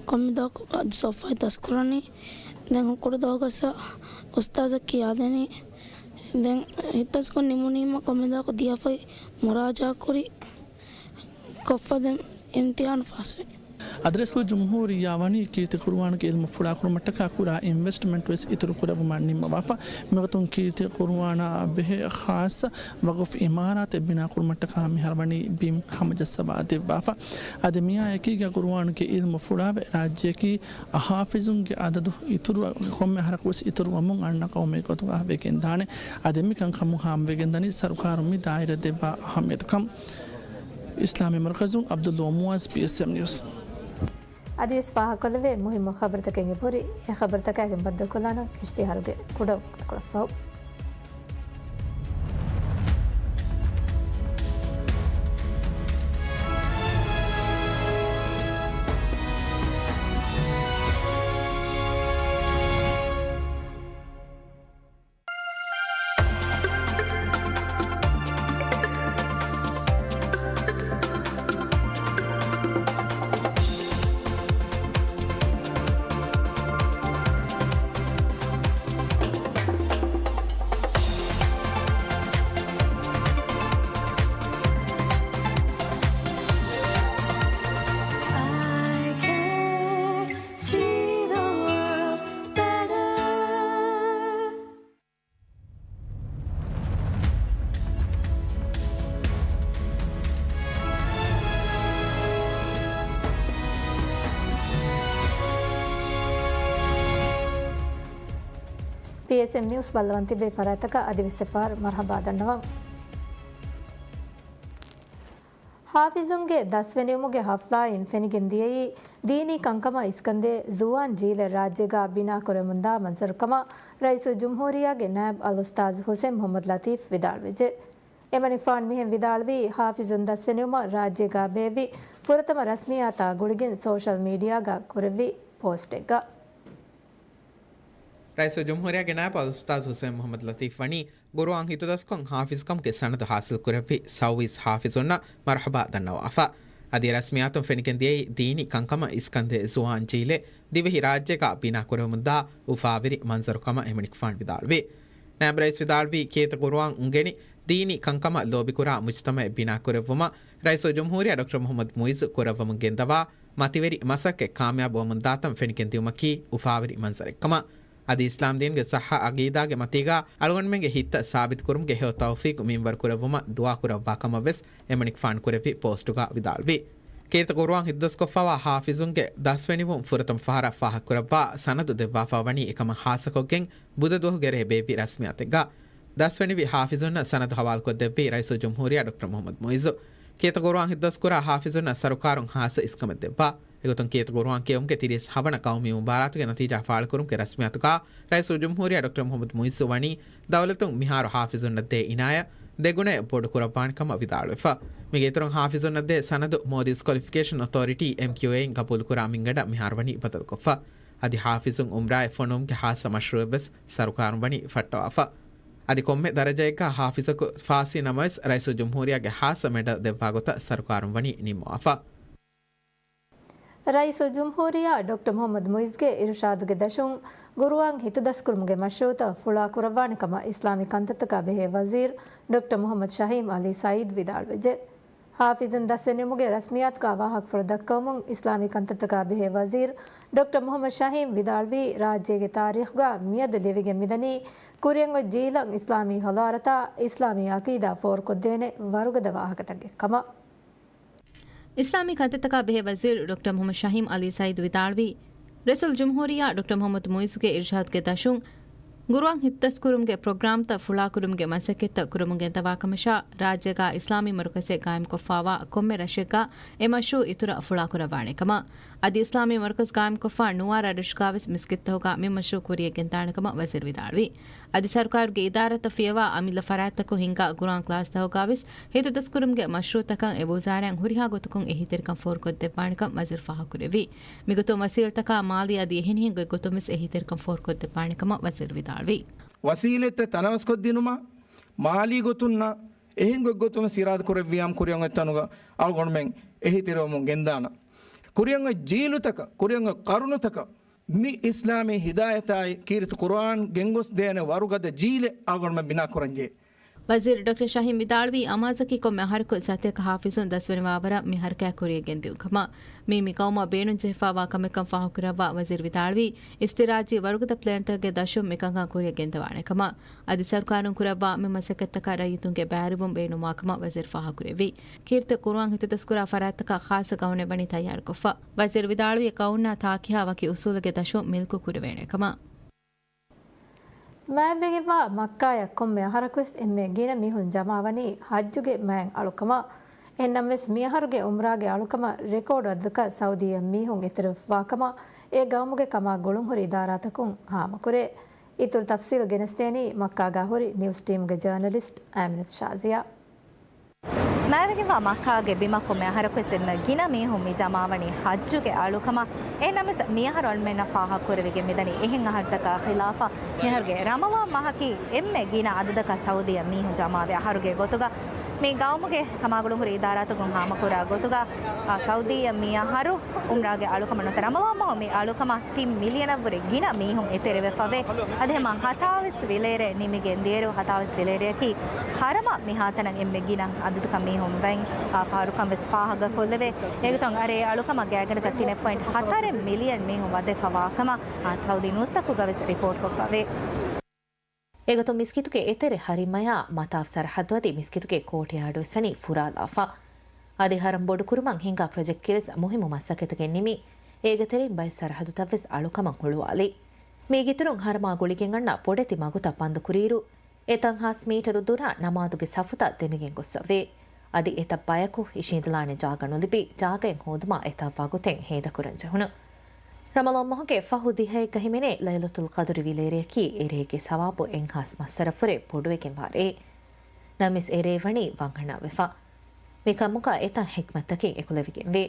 ކޮންމެ ދުވަހަކު އަދި ސޮފްޙާއެއް ދަސްކުރަނީ. ދެން ކުޑަ ދުވަހުގަސް އުސްތާޒަށް ކިޔާދިނީ. ދެން ހިތްދަސްކޮށް ނިމުނީމަ ކޮންމެ ދުވަހަކު ދިޔަފައި މުރާޖާކުރި ކޮށްފަ ދެން އިމްތިޙާނު ފާސްވި. އަދި ރައީސުލްޖުމްހޫރިއްޔާ ވަނީ ކީރިތި ޤުރުއާންގެ ޢިލްމު ފުޅާކުރުމަށްޓަކާ ކުރާ އިންވެސްޓްމަންޓް ވެސް އިތުރު ކުރެއްވުމަށް ނިންމަވާފަ. މިވަގުތުން ކީރިތި ޤުރުއާނާ ބެހޭ ޚާއްޞަ ވަޤުފް އިމާރާތެއް ބިނާކުރުމަށްޓަކާ މިހާރު ވަނީ ބިން ހަމަޖައްސަވާ ދެއްވާފަ. އަދި މިއާ އެކީގަ ޤުރުއާންގެ ޢިލްމު ފުޅާވެ ރާއްޖެއަކީ ޙާފިޒުންގެ އަދަދު އިތުރު ކޮންމެ އަހަރަކުވެސް އިތުރުވަމުން އަންނަ ޤައުމެއް ގޮތުގަ ވެގެންދާނެ. އަދި މިކަންކަމުން ހާމަވެގެންދަނީ ސަރުކާރުން މި ދާއިރަ ދެއްވާ އަހައްމިޔަތުކަން. އިސްލާމީ މަރުކަޒު، ޢަބްދުﷲ މުޢާޒް، ޕީއެސްއެމް ނިއުސް. އަދިވެސް ފާހަގަކޮށްލެވޭ މުހިއްމު ޚަބަރުތަކެއް އެބަހުރި. އެ ޚަބަރުތަކާއި ބައްދަލުކޮށްލާނަން އިޝްތިހާރުގެ ކުޑަ ވަގުތުކޮޅަށްފަހު. ޕީއެސްއެމް ނިއުސް ބައްލަވަން ތިބޭ ފަރާތްތަކަށް އަދިވެސް އެއްފަހަރު މަރުޙަބާ ދަންނަވަން. ހާފިޒުންގެ ދަސްވެނިވުމުގެ ހަފްލާއިން ފެނިގެން ދިޔައީ، ދީނީ ކަންކަމަށް އިސްކަންދޭ ޒުވާން ޖީލެއް ރާއްޖޭގަ ބިނާކުރެވެމުންދާ މަންޒަރުކަމަށް ރައީސުލްޖުމްހޫރިއްޔާގެ ނާއިބް އަލްއުސްތާޛު ހުސެން މުޙައްމަދު ލަތީފް ވިދާޅުވެއްޖެ. އެމަނިކުފާނު މިހެން ވިދާޅުވީ، ހާފިޒުން ދަސްވެނިވުމަށް ރާއްޖޭގަ ބޭއްވި ފުރަތަމަ ރަސްމިއްޔާތާ ގުޅިގެން ސޯޝަލް މީޑިއާގަ ކުރެއްވި ޕޯސްޓެއްގަ. ރައީސުލްޖުމްހޫރިއްޔާގެ ނާއިބު އަލްއުސްތާޛު ހުސެން މުޙައްމަދު ލަތީފް ވަނީ، ގުރުއާން ހިތުދަސްކޮށް ހާފިޒުކަމުގެ ސަނަދު ހާސިލްކުރެއްވި ސައުވީސް ހާފިޒުންނަށް މަރުޙަބާ ދަންނަވާފަ. އަދި ރަސްމިއްޔާތުން ފެނިގެން ދިޔައީ، ދީނީ ކަންކަމަށް އިސްކަންދޭ ޒުވާން ޖީލެއް ދިވެހި ރާއްޖޭގަ ބިނާކުރެވެމުންދާ އުފާވެރި މަންޒަރުކަމަށް އެމަނިކުފާނު ވިދާޅުވި. ނާއިބު ރައީސް ވިދާޅުވީ، ކީރިތި ގުރުއާން އުނގެނި، ދީނީ ކަންކަމަށް ލޯބިކުރާ މުޖުތަމައެއް ބިނާކުރެއްވުމަށް ރައީސުލްޖުމްހޫރިއްޔާ ޑޮކްޓަރ މުޙައްމަދު މުޢިއްޒު ކުރައްވަމުން ގެންދަވާ މަތިވެރި މަސައްކަތް ކާމިޔާބުވަމުންދާތަން ފެނިގެންދިއުމަކީ އުފާވެރި މަންޒަރެއްކަމަށް. އަދި އިސްލާމްދީންގެ ޞައްޙަ އަގީދާގެ މަތީގަ އަޅުގަނޑުމެންގެ ހިތްތައް ސާބިތުކުރުމުގެ ހެޔޮ ތައުފީޤު މިންވަރު ކުރެއްވުމަށް ދުޢާކުރައްވާ ކަމަށްވެސް އެމަނިކުފާނު ކުރެއްވި ޕޯސްޓުގަ ވިދާޅުވި. ކީރިތި ގުރުއާން ހިތުދަސްކޮށްފައިވާ ހާފިޒުންގެ ދަސްވެނިވުން ފުރަތަމަ ފަހަރަށް ފާހަގަކުރައްވާ ސަނަދު ދެއްވާފަ ވަނީ އެކަމަށް ހާއްސަކޮށްގެން ބުދަ ދުވަހުގެ ރޭ ބޭއްވި ރަސްމިއްޔާތެއްގަ. ދަސްވެނިވި ހާފިޒުންނަށް ސަނަދު ހަވާލުކޮށްދެއްވީ ރައީސުލްޖުމްހޫރިއްޔާ ޑޮކްޓަރ މުޙައްމަދު މުޢިއްޒު. ކީރިތި ގުރުއާން ހިތުދަސްކުރާ ހާފިޒުންނަށް ސަރުކާރުން ހާއްސަ އިސްކަމެއް ދެއްވާ. އެގޮތުން ކީރިތި ގުރުއާން ކިޔެވުމުގެ ތިރީސް ހަވަނަ ޤައުމީ މުބާރާތުގެ ނަތީޖާ ފާޅުކުރުމުގެ ރަސްމިއްޔާތުގަ ރައީސުލްޖުމްހޫރިއްޔާ ޑޮކްޓަރ މުޙައްމަދު މުޢިއްޒު ވަނީ، ދައުލަތުން މިހާރު ހާފިޒުންނަށް ދޭ އިނާޔަތް ދެގުނައެއް ބޮޑު ކުރައްވާނެ ކަމަށް ވިދާޅުވެފަ. މީގެ އިތުރުން ހާފިޒުންނަށް ދޭ ސަނަދު މޯލްޑިވްސް ކޮލިފިކޭޝަން އޮތޯރިޓީ، އެމްކިއުއޭ، އިން ގަބޫލުކުރާ މިންގަނޑަށް މިހާރު ވަނީ ބަދަލުކޮށްފަ. އަދި ހާފިޒުން އުމްރާއެއް ފޮނުވުމުގެ ހާއްސަ މަޝްރޫޢެއްވެސް ސަރުކާރުން ވަނީ ފައްޓަވާފަ. އަދި ކޮންމެ ދަރަޖައެއްގަ ހާފިޒަކު ފާސްވީ ނަމަވެސް، ރައީސުލްޖުމްހޫރިއްޔާގެ ހާއްސަ މެޑަލް ދެއްވާ ގޮތަށް ސަރުކާރުން ވަނީ ނިންމަވާފަ. ރައީސުލްޖުމްހޫރިއްޔާ ޑޮކްޓަރ މުޙައްމަދު މުޢިއްޒުގެ އިރުޝާދުގެ ދަށުން ގުރުއާން ހިތުދަސްކުރުމުގެ މަޝްރޫޢުތައް ފުޅާކުރައްވާނެ ކަމަށް އިސްލާމީ ކަންތައްތަކާ ބެހޭ ވަޒީރު ޑޮކްޓަރ މުޙައްމަދު ޝަހީމް އަލީ ސައީދު ވިދާޅުވެއްޖެ. ހާފިޒުން ދަސްވެނިވުމުގެ ރަސްމިއްޔާތުގަ ވާހަކަފުޅު ދައްކަވަމުން އިސްލާމީ ކަންތައްތަކާ ބެހޭ ވަޒީރު ޑޮކްޓަރ މުޙައްމަދު ޝަހީމް ވިދާޅުވީ، ރާއްޖޭގެ ތާރީޚުގަ މިއަދު ލިބިގެން މިދަނީ ކުރިއަށް އޮތް ޖީލަށް އިސްލާމީ ޙަޟާރަތާ އިސްލާމީ ޢަޤީދާ ފޯރުކޮށްދޭނެ ވަރުގަދަ ވާހަކަތަކެއް ކަމަށް. އިސްލާމީ ކަންތައްތަކާ ބެހޭ ވަޒީރު ޑޮކްޓަރ މުޙައްމަދު ޝަހީމް އަލީ ސައީދު ވިދާޅުވީ، ރައީސުލްޖުމްހޫރިއްޔާ ޑޮކްޓަރ މުޙައްމަދު މުޢިއްޒުގެ އިރުޝާދުގެ ދަށުން ގުރުއާން ހިތުދަސްކުރުމުގެ ޕްރޮގްރާމްތައް ފުޅާކުރުމުގެ މަސައްކަތްތައް ކުރަމުން ގެންދަވާ ކަމަށާ، ރާއްޖޭގަ އިސްލާމީ މަރުކަޒެއް ގާއިމްކޮށްފައިވާ ކޮންމެ ރަށެއްގަ އެ މަޝްރޫޢު އިތުރަށް ފުޅާކުރައްވާނެ ކަމަށް. އަދި އިސްލާމީ މަރުކަޒު ގާއިމްކޮށްފަ ނުވާ ރަށްރަށުގަވެސް މިސްކިތްތަކުގަ މި މަޝްރޫޢު ކުރިޔަށް ގެންދާނެ ކަމަށް ވަޒީރު ވިދާޅުވި. އަދި ސަރުކާރުގެ އިދާރާތައް ފިޔަވާ އަމިއްލަ ފަރާތްތަކުން ހިންގާ ގުރުއާން ކްލާސްތަކުގަވެސް ހިތުދަސްކުރުމުގެ މަޝްރޫޢުތަކަށް އެ ވުޒާރާއިން ހުރިހާ ގޮތަކުން އެހީތެރިކަން ފޯރުކޮށްދެއްވާނެކަން ވަޒީރު ފާހަގަކުރެއްވި. މިގޮތުން ވަސީލަތަކާ މާލީ އަދި އެހެނިހެން ގޮތްގޮތުންވެސް އެހީތެރިކަން ފޯރުކޮށްދެއްވާނެކަމަށް ވަޒީރު ވިދާޅުވި. ވަސީލަތްތައް ތަނަވަސްކޮށްދިނުމަށް މާލީ ގޮތުންނާ އެހެން ގޮތްގޮތުންވެސް އިރާދަކުރެއްވިޔާމު ކުރިއަށް އޮތް ތަނުގަ އަޅުގަނޑުމެން އެހީތެރިވަމުން ގެންދާނަން. ކުރިއަށް އޮތް ޖީލުތަކަށް، ކުރިއަށް އޮތް ޤަރުނުތަކަށް މި އިސްލާމީ ހިދާޔަތާއި ކީރިތި ޤުރުއާން ގެންގޮސްދޭނެ ވަރުގަދަ ޖީލެއް އަޅުގަނޑުމެން ބިނާކުރަންޖެހޭ. ވަޒީރު ޑޮކްޓަރ ޝަހީމް ވިދާޅުވީ، އަމާޒަކީ ކޮންމެ އަހަރަކު ސަތޭކަ ހާފިޒުން ދަސްވެނިވާވަރަށް މި ހަރަކާތް ކުރިޔަށް ގެންދިއުން ކަމަށް. މީ މި ޤައުމަށް ބޭނުންޖެހިފައިވާ ކަމެއްކަން ފާހަގަކުރައްވާ ވަޒީރު ވިދާޅުވީ، އިސްތިރާޖީ ވަރުގަދަ ޕްލޭންތަކުގެ ދަށުން މިކަންކަން ކުރިޔަށް ގެންދަވާނެ ކަމަށް. އަދި ސަރުކާރުން ކުރައްވާ މި މަސައްކަތްތަކަށް ރައްޔިތުންގެ ބައިވެރިވުން ބޭނުންވާ ކަމަށް ވަޒީރު ފާހަގަކުރެއްވި. ކީރިތި ޤުރުއާން ހިތުދަސްކުރާ ފަރާތްތަކަށް ޚާއްޞަ ގައުނެއް ވަނީ ތައްޔާރުކޮށްފަ. ވަޒީރު ވިދާޅުވީ، ޤައުނާ ތާކިހާ ވަކި އުސޫލުގެ ދަށުން މިލްކު ކުރެވޭނެ ކަމަށް. މާތްވެގެންވާ މައްކާޔަށް ކޮންމެ އަހަރަކުވެސް އެންމެ ގިނަ މީހުން ޖަމާވަނީ ޙައްޖުގެ މައިން އަޅުކަމަށް. އެހެންނަމަވެސް، މިއަހަރުގެ ޢުމްރާގެ އަޅުކަމަށް ރެކޯޑު އަދަދަކަށް ސައުދީއަށް މީހުން އެތެރެވާކަމަށް އެ ގައުމުގެ ކަމާ ގުޅުންހުރި އިދާރާތަކުން ހާމަކުރޭ. އިތުރު ތަފްސީލް ގެނެސްދޭނީ މައްކާގާ ހުރި ނިއުސް ޓީމުގެ ޖާނަލިސްޓް އައިމިނަތު ޝާޒިޔާ. މާތްވެގެންވާ މައްކާގެ ބިމަށް ކޮންމެ އަހަރަކުވެސް އެންމެ ގިނަ މީހުން މި ޖަމާވަނީ ޙައްޖުގެ އަޅުކަމަށް. އެހެންނަމަވެސް، މިއަހަރު އަޅުމެންނަށް ފާހަގަކުރެވިގެން މިދަނީ އެހެން އަހަރުތަކާ ޚިލާފަށް މިއަހަރުގެ ރަމަޟާން މަހަކީ އެންމެ ގިނަ އަދަދަކަށް ސައުދީއަށް މީހުން ޖަމާވި އަހަރުގެ ގޮތުގަ، މި ގައުމުގެ ކަމާގުޅުންހުރި އިދާރާތަކުން ހާމަކުރާ ގޮތުގަ، އާ، ސައުދީއަށް މިއަހަރު އުމްރާގެ އަޅުކަމަށް ނުވަތަ ރަމަޟާން މަހު މި އަޅުކަމަށް ތިން މިލިއަނަށްވުރެ ގިނަ މީހުން އެތެރެވެފަވޭ. އަދި ހަމަ ހަތާވީސް ވިލޭރޭ ނިމިގެން ދިޔައިރު، ހަތާވީސް ވިލޭރެއަކީ ހަރަމަށް މިހާތަނަށް އެންމެ ގިނަ އަދަދަކަށް މީހުން ވަން، އާ، ފަހަރުކަން ވެސް ފާހަގަކޮށްލެވޭ. އެގޮތުން އަރޭ އަޅުކަމަށް ގާތްގަނޑަކަށް ތިނެއް ޕޮއިންޓް ހަތަރެއް މިލިއަން މީހުން ވަދެފަވާ ކަމަށް، އާ، ސައުދީ ނޫސްތަކުގަވެސް ރިޕޯޓްކޮށްފަވޭ. އެގޮތުން މިސްކިތުގެ އެތެރެ ހަރިމަޔާ މަތާފް ސަރަހައްދު އަދި މިސްކިތުގެ ކޯޓްޔާޑުވެސް ވަނީ ފުރާލާފަ. އަދި ހަރަމް ބޮޑުކުރުމަށް ހިންގާ ޕްރޮޖެކްޓްގެވެސް މުހިއްމު މަސައްކަތަކެއް ނިމި، އޭގެ ތެރެއިން ބައެއް ސަރަހައްދުތައްވެސް އަޅުކަމަށް ހުޅުވާލި. މީގެއިތުރުން ހަރަމާ ގުޅިގެން އަންނަ ބޮޑެތި މަގުތައް ބަންދުކުރިއިރު، އެތަން ހާސް މީޓަރު ދުރަށް ނަމާދުގެ ސަފުތައް ދެމިގެން ގޮއްސަވޭ. އަދި އެތައް ބަޔަކު އިށީނދެލާނެ ޖާގަ ނުލިބި، ޖާގައެއް ހޯދުމަށް އެތައް ވަގުތެއް ހޭދަކުރަން ޖެހުނު. ރަމަޟާން މަހުގެ ފަހު ދިހައެއްގަ ހިމެނޭ ލައިލަތުލް ޤަދުރި ވިލޭރެއަކީ އެރޭގެ ސަވާބު އެއްހާސް މައްސަރަފުރެ ބޮޑުވެގެންވާ ރެއެއް. ނަމަވެސް އެރޭ ވަނީ ވަންހަނާވެފަ. މިކަމުގަ އެތައް ޙިކްމަތްތަކެއް އެކުލެވިގެންވޭ.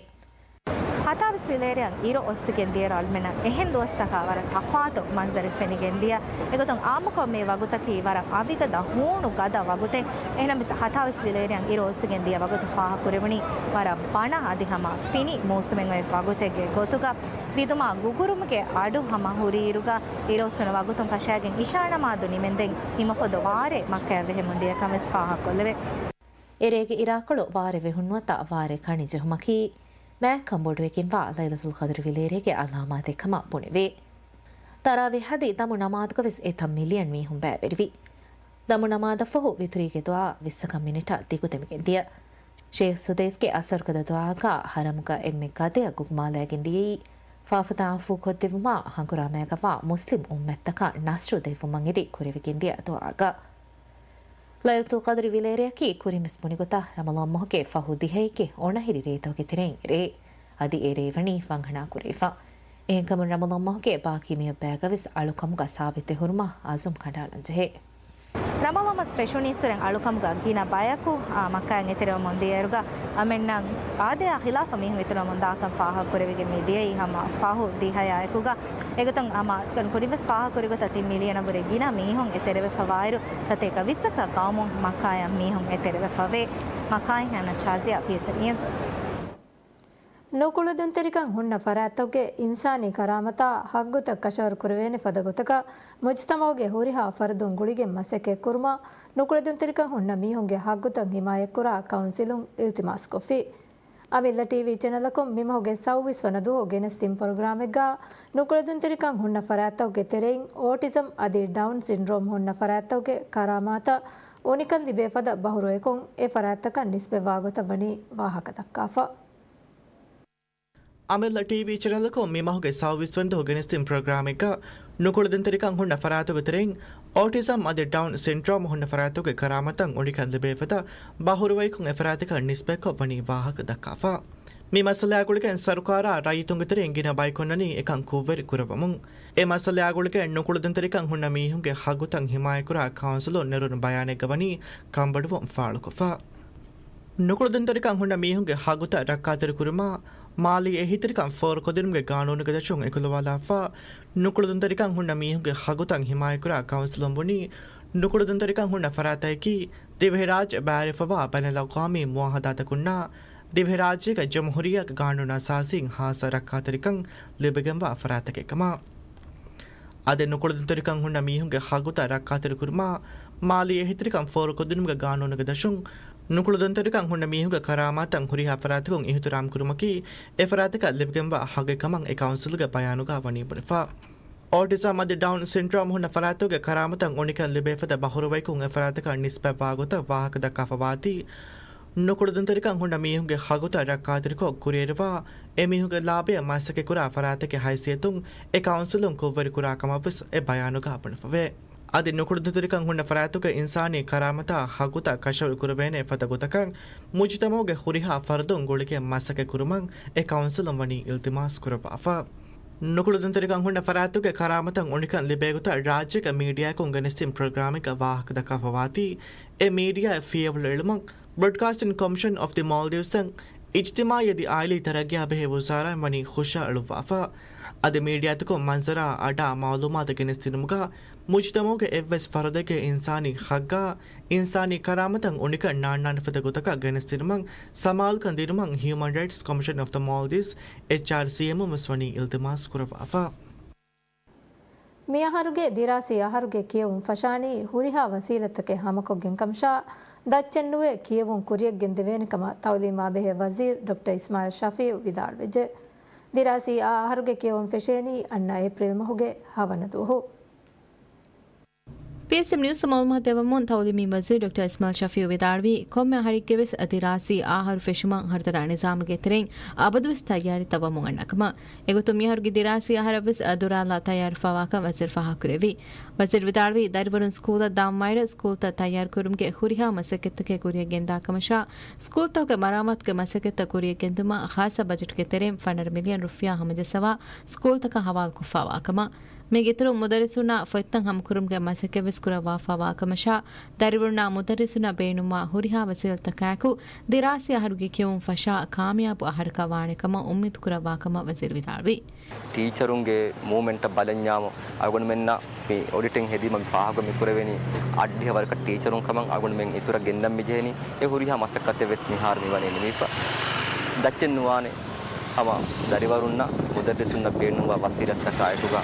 ހަތާވީސް ވިލޭރެއަށް އިރު އޮއްސިގެން ދިޔައިރު އަޅުމެންނަށް އެހެން ދުވަސްތަކާ ވަރަށް ތަފާތު މަންޒަރެއް ފެނިގެން ދިޔަ. އެގޮތުން އާއްމުކޮށް މި ވަގުތަކީ ވަރަށް އަވިގަދަ ހޫނު ގަދަ ވަގުތެއް. އެހެނަމަވެސް ހަތާވީސް ވިލޭރެއަށް އިރު އޮއްސިގެން ދިޔަ ވަގުތު ފާހަގަކުރެވުނީ ވަރަށް ބަނަ އަދި ހަމަ ފިނި މޫސުމެއް އޮތް ވަގުތެއްގެ ގޮތުގަ. ވިދުމާ ގުގުރުމުގެ އަޑު ހަމަ ހުރިއިރުގަ އިރު އޮއްސުނު ވަގުތުން ފަށާގެން އިޝާ ނަމާދު ނިމެންދެން ހިމަފޮދު ވާރޭ މައްކަޔަށް ވެހެމުން ދިޔަ ކަމަށް ވެސް ފާހަގަކޮށްލެވޭ. އެރޭގެ އިރާކޮޅު ވާރޭ ވެހުންނުވަތަ ވާރޭ ކަނި ޖެހުމަކީ، މާތްކަން ބޮޑުވެގެންވާ ލައިލަތުލް ޤަދުރި ވިލޭރޭގެ އަލާމާތެއް ކަމަށް ބުނެވޭ. ތަރާވީޙް އަދި ދަމު ނަމާދުގަވެސް އެތައް މިލިއަން މީހުން ބައިވެރިވި. ދަމު ނަމާދަށްފަހު ވިތުރީގެ ދުޢާ ވިއްސަކަށް މިނިޓަށް ދިގުތެމިގެން ދިޔަ. ޝޭޚް ސުދައިސްގެ އަސަރުގަދަ ދުޢާއަކާ ޙަރަމުގަ އެންމެ ގަދަޔަށް ގުގުމާލައިގެން ދިޔައީ، ފާފަތައް ޢަފޫ ކޮށްދެއްވުމާ، ހަނގުރާމައިގަވާ މުސްލިމް އުއްމަތްތަކަށް ނަޞްރު ދެއްވުމަށް އެދި ކުރެވިގެން ދިޔަ ދުޢާގަ. ލައިލަތުލް ޤަދްރި ވިލޭރެއަކީ ކުރިންވެސް ބުނިގޮތަށް ރަމަޟާން މަހުގެ ފަހު ދިހައެއްގެ އޮނަހިރި ރޭތަކުގެ ތެރެއިން ރޭ. އަދި އެ ރޭ ވަނީ ވަންހަނާ ކުރެވިފަ. އެހެންކަމުން ރަމަޟާން މަހުގެ ބާކީ މިއޮތް ބަޔަކަށްވެސް އަޅުކަމުގަ ސާބިތުވެ ހުރުމަށް އަޒުމް ކަނޑައަޅަން ޖެހޭ. ރަމަޟާން މަސް ފެށުނީއްސުރެން އަޅުކަމުގަ ގިނަ ބަޔަކު، އާ، މައްކާއިން އެތެރެވަމުން ދިޔައިރުގަ އަޅުމެންނަށް އާދަޔާ ޚިލާފަށް މީހުން އެތެރެވަމުން ދާކަން ފާހަގަކުރެވިގެން މި ދިޔައީ ހަމަ ފަހު ދިހަޔާއެކުގަ. އެގޮތުން ހަމަ ކުރިންވެސް ފާހަގަކުރި ގޮތަށް ތިން މިލިއަނަށްވުރެ ގިނަ މީހުން އެތެރެވެފަވާއިރު، ސަތޭކަ ވިއްސަކަށް ގައުމުން މައްކާޔަށް މީހުން އެތެރެވެފަވޭ. މައްކާއިން ހަނަ ޝާޒިޔާ، ޕީއެސް ނިއުސް. ނުކުޅެދުންތެރިކަން ހުންނަ ފަރާތްތަކުގެ އިންސާނީ ކަރާމަތާ ހައްގުތައް ކަށަވަރު ކުރެވޭނެ ފަދަ ގޮތަކަށް މުޖުތަމަޢުގެ ހުރިހާ ފަރުދުން ގުޅިގެން މަސައްކަތް ކުރުމަށް ނުކުޅެދުންތެރިކަން ހުންނަ މީހުންގެ ހައްގުތައް ހިމާޔަތްކުރާ ކައުންސިލުން އިލްތިމާސްކޮށްފި. އަމިއްލަ ޓީވީ ޗެނަލަކުން މިމަހުގެ ސައުވީސް ވަނަ ދުވަހު ގެނެސްދިން ޕްރޮގްރާމެއްގަ ނުކުޅެދުންތެރިކަން ހުންނަ ފަރާތްތަކުގެ ތެރެއިން އޯޓިޒަމް އަދި ޑައުން ސިންޑްރޯމް ހުންނަ ފަރާތްތަކުގެ ކަރާމާތަށް އުނިކަން ލިބޭ ފަދަ ބަހުރުވައަކުން އެ ފަރާތްތަކަށް ނިސްބަތްވާ ގޮތަށް ވަނީ ވާހަކަ ދައްކާފަ. އަމިއްލަ ޓީވީ ޗެނަލަކުން މި މަހުގެ ސައުވީސް ވަނަ ދުވަހު ގެނެސްދިން ޕްރޮގްރާމެއްގަ ނުކުޅެދުންތެރިކަން ހުންނަ ފަރާތުގެ ތެރެއިން އޯޓިޒަމް އަދި ޑައުން ސިންޑްރޯމް ހުންނަ ފަރާތުގެ ކަރާމަތަށް އުނިކަން ލިބޭ ފަދަ ބަހުރުވައަކުން އެ ފަރާތަކަށް ނިސްބަތްކޮށް ވަނީ ވާހަކަ ދައްކާފަ. މި މައްސަލައާ ގުޅިގެން ސަރުކާރާ ރައްޔިތުންގެ ތެރެއިން ގިނަ ބަޔަކު އޮންނަނީ އެކަން ކުށްވެރި ކުރައްވަމުން. އެ މައްސަލައާ ގުޅިގެން ނުކުޅެދުންތެރިކަން ހުންނަ މީހުންގެ ހައްގުތައް ހިމާޔަތްކުރާ ކައުންސިލުން ނެރުނު ބަޔާނެއްގަ ވަނީ ކަންބޮޑުވުން ފާޅުކޮށްފަ. ނުކުޅެދުންތެރިކަން ހުންނަ މީހުންގެ ހައްގުތައް ރައްކާތެރިކުރުމާ، މާލީ އެހީތެރިކަން ފޯރުކޮށްދިނުމުގެ ގާނޫނުގެ ދަށުން އެކުލަވާލާފަ، ނުކުޅެދުންތެރިކަން ހުންނަ މީހުންގެ ހައްގުތައް ހިމާޔަތްކުރާ ކައުންސިލުން ބުނީ، ނުކުޅެދުންތެރިކަން ހުންނަ ފަރާތަކީ، ދިވެހިރާއްޖެ ބައިވެރިވެފަވާ ބައިނަލްއަގްވާމީ މުއާހަދާތަކުންނާ، ދިވެހިރާއްޖޭގެ ޖުމްހޫރިއްޔާގެ ގާނޫނު އަސާސީން ހާއްސަ ރައްކާތެރިކަން ލިބިގެންވާ ފަރާތެއް ކަމަށް. އަދި ނުކުޅެދުންތެރިކަން ހުންނަ މީހުންގެ ހައްގުތައް ރައްކާތެރިކުރުމާ، މާލީ އެހީތެރިކަން ފޯރުކޮށްދިނުމުގެ ގާނޫނުގެ ދަށުން، ނުކުޅެދުންތެރިކަން ހުންނަ މީހުންގެ ކަރާމާތަށް ހުރިހާ ފަރާތަކުން އިހުތިރާމް ކުރުމަކީ، އެ ފަރާތަކަށް ލިބިގެންވާ ހައްގެއް ކަމަށް އެ ކައުންސިލުގެ ބަޔާނުގަ ވަނީ ބުނެފަ. އޯޓިޒަމް އަދި ޑައުން ސިންޑްރޯމް ހުންނަ ފަރާތުގެ ކަރާމަތަށް އުނިކަން ލިބޭ ފަދަ ބަހުރުވައަކުން އެ ފަރާތަކަށް ނިސްބަތްވާ ގޮތަށް ވާހަކަ ދައްކާފަ ވާތީ، ނުކުޅެދުންތެރިކަން ހުންނަ މީހުންގެ ހައްގުތައް ރައްކާތެރިކޮށް ކުރިއެރުވާ، އެމީހުންގެ ލާބަޔަށް މަސައްކަތްކުރާ ފަރާތެއްގެ ހައިސިއްޔަތުން އެ ކައުންސިލުން ކުށްވެރިކުރާ ކަމަށްވެސް އެ ބަޔާނުގަ ބުނެފަވޭ. އަދި ނުކުޅެދުންތެރިކަން ހުންނަ ފަރާތުގެ އިންސާނީ ކަރާމަތާ ހައްގުތައް ކަށަވަރު ކުރެވޭނެ ފަދަ ގޮތަކަށް މުޖުތަމަޢުގެ ހުރިހާ ފަރުދުން ގުޅިގެން މަސައްކަތް ކުރުމަށް އެ ކައުންސިލުން ވަނީ އިލްތިމާސް ކުރައްވާފަ. ނުކުޅެދުންތެރިކަން ހުންނަ ފަރާތުގެ ކަރާމަތަށް އުނިކަން ލިބޭ ގޮތަށް ރާއްޖޭގެ މީޑިއާއަކުން ގެނެސްދިން ޕްރޮގްރާމެއްގަ ވާހަކަ ދައްކާފަ ވާތީ، އެ މީޑިއާއަށް ފިޔަވަޅު އެޅުމަށް ބްރޮޑްކާސްޓިން ކޮމިޝަން އޮފް ދި މޯލްޑިވްސް އަށް އިޖްތިމާޢީ އަދި އާއިލީ ތަރައްގީއާ ބެހޭ ވުޒާރާއިން ވަނީ ހުށައަޅުއްވާފަ. އަދި މީޑިއާތަކުން މަންޒަރާ އަޑާ މަޢުލޫމާތު ގެނެސްދިނުމުގަ މުޖުތަމަޢުގެ އެއްވެސް ފަރުދެއްގެ އިންސާނީ ހައްގާ، އިންސާނީ ކަރާމަތަށް އުނިކަން ނާންނާނެ ފަދަ ގޮތަކަށް ގެނެސްދިނުމަށް ސަމާލުކަން ދިނުމަށް ހިއުމަން ރައިޓްސް ކޮމިޝަން އޮފް ދަ މޯލްޑިވްސް، އެޗްއާރްސީއެމުން ވެސް ވަނީ އިލްތިމާސް ކުރައްވާފަ. މިއަހަރުގެ ދިރާސީ އަހަރުގެ ކިޔެވުން ފަށާނީ ހުރިހާ ވަސީލަތްތަކެއް ހާމަކޮށްގެން ކަމަށާ، ދައްޗެއްނުވެ ކިޔެވުން ކުރިޔަށްގެން ދެވޭނެ ކަމަށް ތައުލީމާ ބެހޭ ވަޒީރު ޑޮކްޓަރ އިސްމާޢީލް ޝަފީޢު ވިދާޅުވެއްޖެ. ދިރާސީ އާ އަހަރުގެ ކިޔެވުން ފެށޭނީ އަންނަ އޭޕްރީލް މަހުގެ ހަވަނަ ދުވަހު. އެސްއެމް ނިއުސް މައުލޫމާތު ދެއްވަމުން، ތައުލީމީ ވަޒީރު ޑޮކްޓަރ އިސްމާއިލް ޝަފީއު ވިދާޅުވީ، ކޮންމެ އަހަރެއްގެވެސް ދިރާސީ އަހަރު ފެށުމަށް ހަރުދަރާ ނިޒާމުގެ ތެރެއިން އަބަދުވެސް ތައްޔާރީތައް ވަމުން އަންނަ ކަމަށް. އެގޮތުން މިއަހަރުގެ ދިރާސީ އަހަރަށްވެސް ދުރާލާ ތައްޔާރު ފަވާކަން ވަޒީރު ފާހަގަކުރެއްވި. ވަޒީރު ވިދާޅުވީ، ދަރިވަރުން ސްކޫލަށް ދާން ވާއިރަށް ސްކޫލްތައް ތައްޔާރުކުރުމުގެ ހުރިހާ މަސައްކަތްތަކެއް ކުރިއަށް ގެންދާ ކަމަށާ، ސްކޫލްތަކުގެ މަރާމާތުގެ މަސައްކަތްތައް ކުރިއަށް ގެންދުމަށް ޚާއްޞަ ބަޖެޓުގެ ތެރެއިން ފަނަރަ މިލިއަން ރުފިޔާ ހަމަޖައްސަވާ ސްކޫލްތަކަށް ހަވާލުކޮށްފާވާ ކަމަށް. މީގެ އިތުރުން މުދައްރިސުންނާ ފޮތްތައް ހަމަކުރުމުގެ މަސައްކަތްވެސް ކުރައްވާފާވާ ކަމަށާ، ދަރިވަރުންނާ މުދައްރިސުންނަށް ބޭނުންވާ ހުރިހާ ވަސީލަތްތަކާއެކު، ދިރާސީ އަހަރުގެ ކިޔެވުން ފަށާ ކާމިޔާބު އަހަރަކަށް ވާނެ ކަމަށް އުއްމީދު ކުރައްވާ ކަމަށް ވަޒީރު ވިދާޅުވި. ޓީޗަރުންގެ މޫވްމެންޓަށް ބަލަންޏާމު، އަޅުގަނޑުމެންނަށް މި އޮޑިޓެއް ހެދީމަ މި ފާހަގަ މި ކުރެވެނީ އަށްޑިހަ ވަރަކަށް ޓީޗަރުން ކަމަށް އަޅުގަނޑުމެން އިތުރަށް ގެންދަން މި ޖެހެނީ. އެ ހުރިހާ މަސައްކަތެއް ވެސް މިހާރު މި ވަނީ ނިމިފަ. ދައްޗެއް ނުވާނެ. ހަމަ ދަރިވަރުންނަށް މުދައްރިސުންނަށް ބޭނުންވާ ވަސީލަތްތަކާ އެކުގަ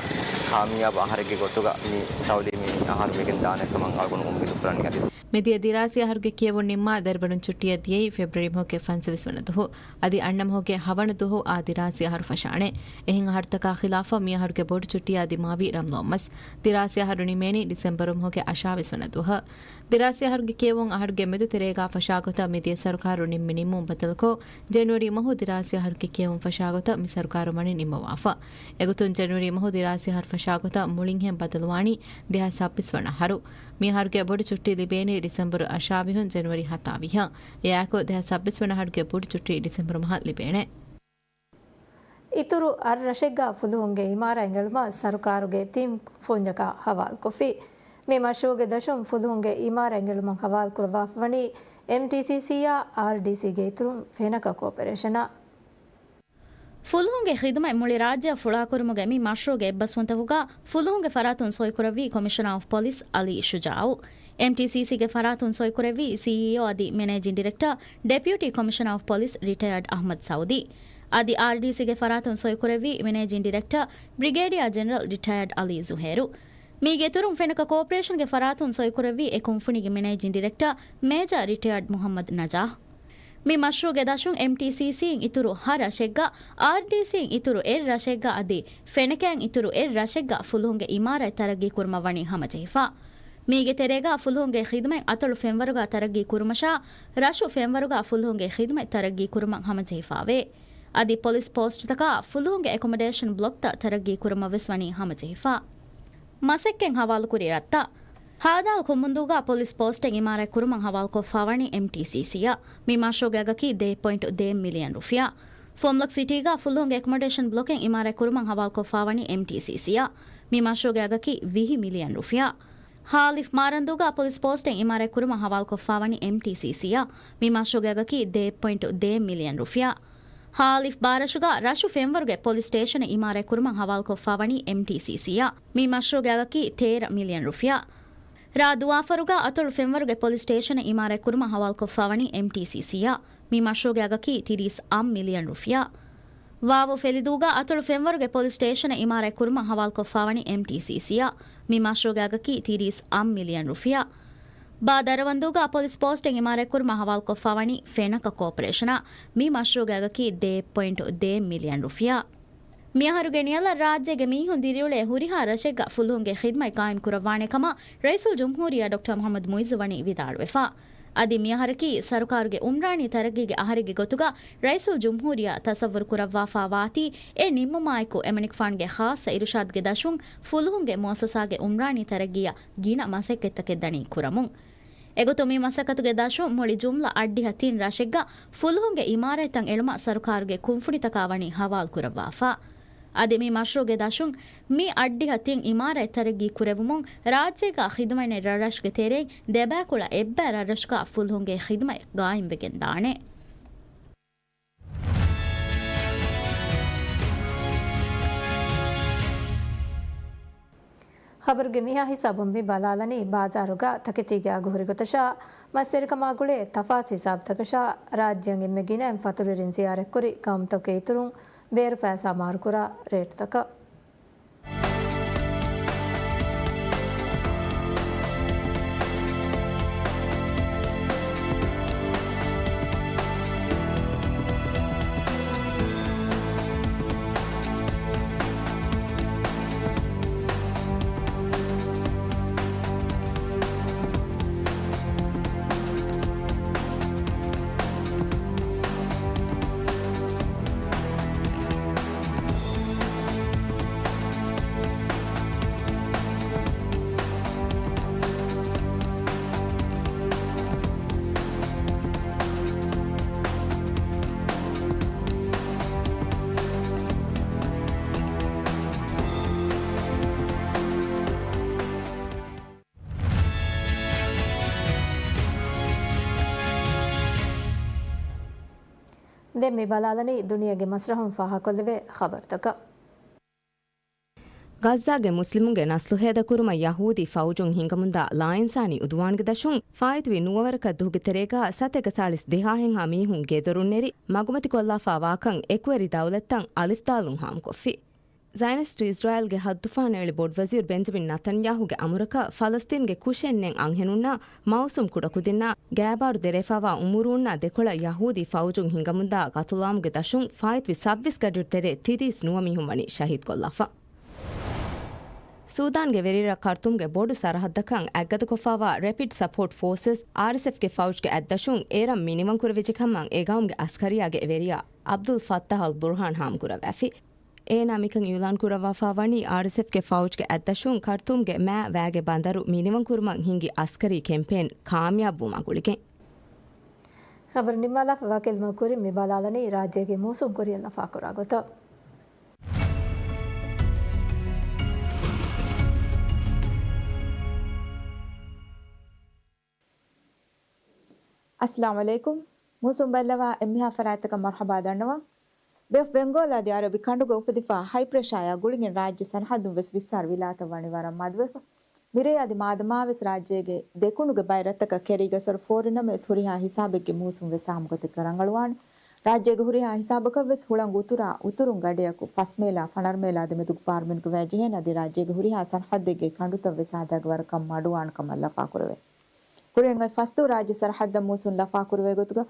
ކާމިޔާބު އަހަރެއްގެ ގޮތުގަ މި ތައުލީމީ އަހަރު މިގެން ދާނެ ކަމަށް އަޅުގަނޑު އުއްމީދު ކުރަނީ. އަދި މިދިޔަ ދިރާސީ އަހަރުގެ ކިޔެވުން ނިންމާ ދަރިވަރުން ޗުއްޓީއަށް ދިޔައީ ފެބްރުއަރީ މަހުގެ ފަންސަވީސް ވަނަ ދުވަހު. އަދި އަންނަ މަހުގެ ހަވަނަ ދުވަހު އާ ދިރާސީ އަހަރު ފަށާނެ. އެހެން އަހަރުތަކާ ޚިލާފަށް މިއަހަރުގެ ބޮޑު ޗުއްޓީއާ ދިމާވީ ރަމްޟާން މަސް. ދިރާސީ އަހަރު ނިމޭނީ ޑިސެމްބަރު މަހުގެ އަށާވީސް ވަނަ ދުވަހަށް. ދިރާސީ އަހަރުގެ ކިޔެވުން އަހަރުގެ މެދު ތެރޭގާ ފަށާގޮތަށް މިދިޔަ ސަރުކާރު ނިންމި ނިންމުން ބަދަލުކޮށް، ޖެނުއަރީ މަހު ދިރާސީ އަހަރުގެ ކިޔެވުން ފަށާގޮތަށް މި ސަރުކާރު ވަނީ ނިންމަވާފަ. އެގޮތުން ޖެނުއަރީ މަހު ދިރާސީ އަހަރު ފަށާގޮތަށް މުޅިންހެން ބަދަލުވާނީ ދެހާސް ސައްބީސް ވަނަ އަހަރު. މިއަހަރުގެ ބޮޑު ޗުއްޓީ ލިބޭނީ ޑިސެމްބަރު އަށާވީހުން ޖެނުއަރީ ހަތާވީހަށް. އެއާއެކު ދެހާސް ސައްބީސް ވަނަ އަހަރުގެ ބޮޑު ޗުއްޓީ ޑިސެމްބަރު މަހަށް ލިބޭނެ. އިތުރު އަށް ރަށެއްގަ ފުލުހުންގެ އިމާރާތް އެޅުމަށް ސަރުކާރުގެ ތިން ފުންޏަކާ ހަވާލުކޮށްފި. މި މަޝްރޫޢުގެ ދަށުން ފުލުހުންގެ އިމާރާތް އެޅުމަށް ހަވާލުކުރައްވާފަވަނީ އެމްޓީސީސީއާ އާރްޑީސީގެ އިތުރުން ފެނަކަ ކޯޕަރޭޝަނަށް. ފުލުހުންގެ ޚިދުމަތް މުޅި ރާއްޖެއަށް ފުޅާކުރުމުގެ މި މަޝްރޫޢުގެ އެއްބަސްވުންތަކުގަ ފުލުހުންގެ ފަރާތުން ސޮއިކުރެއްވީ ކޮމިޝަނާ އޮފް ޕޮލިސް އަލީ ޝުޖާއު. އެމްޓީސީސީގެ ފަރާތުން ސޮއިކުރެއްވީ ސީއީއޯ އަދި މެނޭޖިން ޑިރެކްޓަރ، ޑެޕިއުޓީ ކޮމިޝަނާ އޮފް ޕޮލިސް ރިޓަޔާޑް އަޙްމަދު ސައުދީ. އަދި އާރްޑީސީގެ ފަރާތުން ސޮއިކުރެއްވީ މެނޭޖިން ޑިރެކްޓަރ، ބްރިގޭޑިއާ ޖެނެރަލް ރިޓަޔާޑް އަލީ ޒުހޭރު. މީގެ އިތުރުން ފެނަކަ ކޯޕަރޭޝަންގެ ފަރާތުން ސޮއިކުރެއްވީ އެ ކުންފުނީގެ މެނޭޖިން ޑިރެކްޓަރ، މޭޖަރ ރިޓަޔާޑް މުޙައްމަދު ނަޖާހް. މި މަޝްރޫޢުގެ ދަށުން އެމްޓީސީސީއިން އިތުރު ހަ ރަށެއްގަ، އާރްޑީސީއިން އިތުރު އެއް ރަށެއްގަ އަދި ފެނަކައިން އިތުރު އެއް ރަށެއްގަ ފުލުހުންގެ އިމާރާތް ތަރައްގީ ކުރުމަށް ވަނީ ހަމަޖެހިފަ. މީގެ ތެރޭގަ ފުލުހުންގެ ޚިދުމަތް އަތޮޅު ފެންވަރުގަ ތަރައްގީ ކުރުމަށާ، ރަށު ފެންވަރުގަ ފުލުހުންގެ ޚިދުމަތް ތަރައްގީ ކުރުމަށް ހަމަޖެހިފަވޭ. އަދި ޕޮލިސް ޕޯސްޓުތަކާ ފުލުހުންގެ އެކޮމޮޑޭޝަން ބްލޮކްތައް ތަރައްގީ ކުރުމަށް ވެސް ވަނީ ހަމަޖެހިފަ. މަސައްކަތް ހަވާލުކުރި ރަށްތައް. ހާދާލް ކުނބުންދޫގަ ޕޮލިސް ޕޯސްޓެއް އިމާރާތް ކުރުމަށް ހަވާލުކޮށްފާވަނީ އެމްޓީސީސީއަށް. މި މަޝްރޫޢުގެ އަގަކީ ދޭއް ޕޮއިންޓު ދޭއް މިލިއަން ރުފިޔާ. ފުންބްލޮކް ސިޓީގަ ފުލުހުންގެ އެކޮމޮޑޭޝަން ބްލޮކެއް އިމާރާތް ކުރުމަށް ހަވާލުކޮށްފާވަނީ އެމްޓީސީސީއަށް. މި މަޝްރޫޢުގެ އަގަކީ ވިހި މިލިއަން ރުފިޔާ. ހއ. މާރަންދޫގަ ޕޮލިސް ޕޯސްޓެއް އިމާރާތް ކުރުމަށް ހަވާލުކޮށްފާވަނީ އެމްޓީސީސީއަށް. މި މަޝްރޫޢުގެ އަގަކީ ދޭއް ޕޮއިންޓު ދޭއް މިލިއަން ރުފިޔާ. ހއ. ބާރަށުގަ ރަށު ފެންވަރުގެ ޕޮލިސް ސްޓޭޝަނެއް އިމާރާތް ކުރުމަށް ހަވާލުކޮށްފާވަނީ އެމްޓީސީސީއަށް. މި މަޝްރޫޢުގެ އަގަކީ ތޭރަ މިލިއަން ރުފިޔާ. ރ. ދުވާފަރުގަ އަތޮޅު ފެންވަރުގެ ޕޮލިސް ސްޓޭޝަނެއް އިމާރާތް ކުރުމަށް ހަވާލުކޮށްފާވަނީ އެމްޓީސީސީއަށް. މި މަޝްރޫޢުގެ އަގަކީ ތިރީސް އަށް މިލިއަން ރުފިޔާ. ވ. ފެލިދޫގަ އަތޮޅު ފެންވަރުގެ ޕޮލިސް ސްޓޭޝަނެއް އިމާރާތް ކުރުމަށް ހަވާލުކޮށްފާވަނީ އެމްޓީސީސީއަށް. މި މަޝްރޫޢުގެ އަގަކީ ތިރީސް އަށް މިލިއަން ރުފިޔާ. ބ. ދަރަވަންދޫގަ ޕޮލިސް ޕޯސްޓެއް އިމާރާތް ކުރުމަށް ހަވާލުކޮށްފާވަނީ ފެނަކަ ކޯޕަރޭޝަނަށް. މި މަޝްރޫޢުގެ އަގަކީ ދޭއް ޕޮއިންޓު ދޭއް މިލިއަން ރުފިޔާ. މިއަހަރުގެ ނިޔަލަށް ރާއްޖޭގެ މީހުން ދިރިއުޅޭ ހުރިހާ ރަށެއްގަ ފުލުހުންގެ ޚިދުމަތް ގާއިމް ކުރައްވާނެ ކަމަށް ރައީސުލްޖުމްހޫރިއްޔާ ޑޮކްޓަރ މުޙައްމަދު މުޢިއްޒު ވަނީ ވިދާޅުވެފަ. އަދި މިއަހަރަކީ ސަރުކާރުގެ އުމްރާނީ ތަރައްގީގެ އަހަރެއްގެ ގޮތުގަ ރައީސުލްޖުމްހޫރިއްޔާ ތަޞައްވުރު ކުރައްވާފާ ވާތީ، އެ ނިންމުމާއެކު އެމަނިކުފާނުގެ ޚާއްޞަ އިރުޝާދުގެ ދަށުން ފުލުހުންގެ މުއައްސަސާގެ އުމްރާނީ ތަރައްގީއަށް ގިނަ މަސައްކަތްތަކެއް ދަނީ ކުރަމުން. އެގޮތުން މި މަސައްކަތުގެ ދަށުން މުޅި ޖުމްލަ އަށްޑިހަ ތިން ރަށެއްގަ ފުލުހުންގެ އިމާރާތްތައް އެޅުމަށް ސަރުކާރުގެ ކުންފުނިތަކާ ވަނީ ހަވާލު ކުރައްވާފަ. އަދި މި މަޝްރޫޢުގެ ދަށުން މި އަށްޑިހަ ތިން އިމާރާތް ތަރައްގީ ކުރެވުމުން ރާއްޖޭގަ ޚިދުމަތް ރަށްރަށުގެ ތެރެއިން ދެބައިކުޅަ އެއްބައި ރަށްރަށުގަ ފުލުހުންގެ ޚިދުމަތް ގާއިމްވެގެން ދާނެ. ޚަބަރުގެ މިހާ ހިސާބުން މި ބަލާލަނީ ބާޒާރުގަ ތަކެތީގެ އަގު ހުރި ގޮތަށާ، މަސްވެރިކަމާ ގުޅޭ ތަފާސް ހިސާބުތަކަށާ، ރާއްޖެއަށް އެންމެ ގިނައިން ފަތުރުވެރިން ޒިޔާރަތްކުރި ގައުމުތަކުގެ އިތުރުން ބޭރު ފައިސާ މާރުކުރާ ރޭޓުތަކަށް. ދެން މި ބަލާލަނީ ދުނިޔޭގެ މަސްރަހުން ފާހަގަކޮށްލެވޭ ޚަބަރުތަކަށް. ޣައްޒާގެ މުސްލިމުންގެ ނަސްލު ހޭދަކުރުމަށް ޔަހޫދީ ފައުޖުން ހިނގަމުންދާ ލާއިންސާނީ އުދުވާންގެ ދަށުން ފާއިތުވި ނުވަވަރަކަށް ދުހުގެ ތެރޭގަ ސަތޭކަ ސާޅީސް ދިހާހެންހާ މީހުން ގެދޮރުންނެރި މަގުމަތިކޮށްލާފާ ވާކަން އެކުވެރި ދައުލަތްތައް އަލިފްދާލުން ހާމަކޮށްފި. ޒައިނިސްޓު އިޒްރާއިލްގެ ހައްދުފަހަނައެޅި ބޮޑުވަޒީރު ބެންޖަމިން ނަތަންޔާހުގެ އަމުރަކަށް ފަލަސްތީންގެ ކުށެއް ނެތް އަންހެނުންނާ މައުސޫމް ކުޑަކުދިންނާ ގާބާރު ދެރަވެފާވާ އުމުރުންނާ ދެކޮޅަށް ޔަހޫދީ ފައުޖުން ހިނގަމުންދާ ގަތުލާމުގެ ދަށުން ފާއިތުވި ސައްބީސް ގަޑިއިރު ތެރޭ ތިރީސް ނުވަ މީހުން ވަނީ ޝަހީދުކޮށްލާފަ. ސޫދާންގެ ވެރިރަށް ޚަރްތޫމްގެ ބޮޑު ސަރަހައްދަކަށް އަތްގަދަކޮށްފާވާ ރެޕިޑް ސަޕޯޓް ފޯސަސް، އާރްއެސްއެފްގެ ފައުޖުގެ އަތްދަށުން އޭރަން މިނިވަންކުރެވިއްޖެ ކަމަށް އެ ގައުމުގެ އަސްކަރިއްޔާގެ ވެރިޔާ އަބްދުލް ފައްތާހް އަލް ބުރްހާން ހާމަކުރައްވާފި. އޭނާ މިކަން އިއުލާންކުރައްވާފާ ވަނީ އާރްއެސްއެފްގެ ފައުޖުގެ އަތްދަށުން ޚަރްތޫމްގެ މާ ވާގެ ބަނދަރު މިނިވަންކުރުމަށް ހިންގި އަސްކަރީ ކެމްޕޭން ކާމިޔާބުވުމާ ގުޅިގެން. ޚަބަރު ނިންމާލާފަ ވާކިލްމަ ކުރިން މި ބަލާލަނީ ރާއްޖޭގެ މޫސުން ކުރިއަށް ލަފާކުރާ ގޮތަށް. އައްސަލާމު ޢަލައިކުމް. މޫސުން ބައްލަވާ އެންމެހާ ފަރާތްތަކަށް މަރުޙަބާ ދަންނަވަން. ބޭ އޮފް ބެންގޯލާ ދިޔާ ޢަރަބި ކަނޑުގަ އުފެދިފާ ހައިޕްރެޝާއާ ގުޅިގެން ރާއްޖެ ސަރަޙައްދުން ވެސް ވިއްސާރަ ވިލާތަށް ވަނިވަރަށް މަދުވެފަ. މިރޭ އަދި މާދަމާވެސް ރާއްޖޭގެ ދެކުނުގެ ބައެއް ރަށްތަކަށް ކެރީގަސްރު ފޯރިނަމަވެސް ހުރިހާ ހިސާބެއްގެ މޫސުން ވެސް ހާމަގޮތެއްގަ ރަނގަޅުވާނެ. ރާއްޖޭގެ ހުރިހާ ހިސާބަކަށްވެސް ހުޅަނގު އުތުރާ، އުތުރުން ގަޑިއަކު ފަސް މޭލާ، ފަނަރަ މޭލާ ދެމެދުގެ ފާރުމެންގެ ވަޔަށް ޖެހޭނެ އަދި ރާއްޖޭގެ ހުރިހާ ސަރަޙައްދެއްގެ ކަނޑުތައް ވެސް އާދައިގެ ވަރަށް ކަން މަޑުވާނެ ކަމަށް ލަފާކުރެވޭ. ކުރިން އޮތް ފަސްދުވަހު ރާއްޖެ ސަރަޙައްދަށް މޫސުން ލަފާކުރެވޭ ގޮތުގަ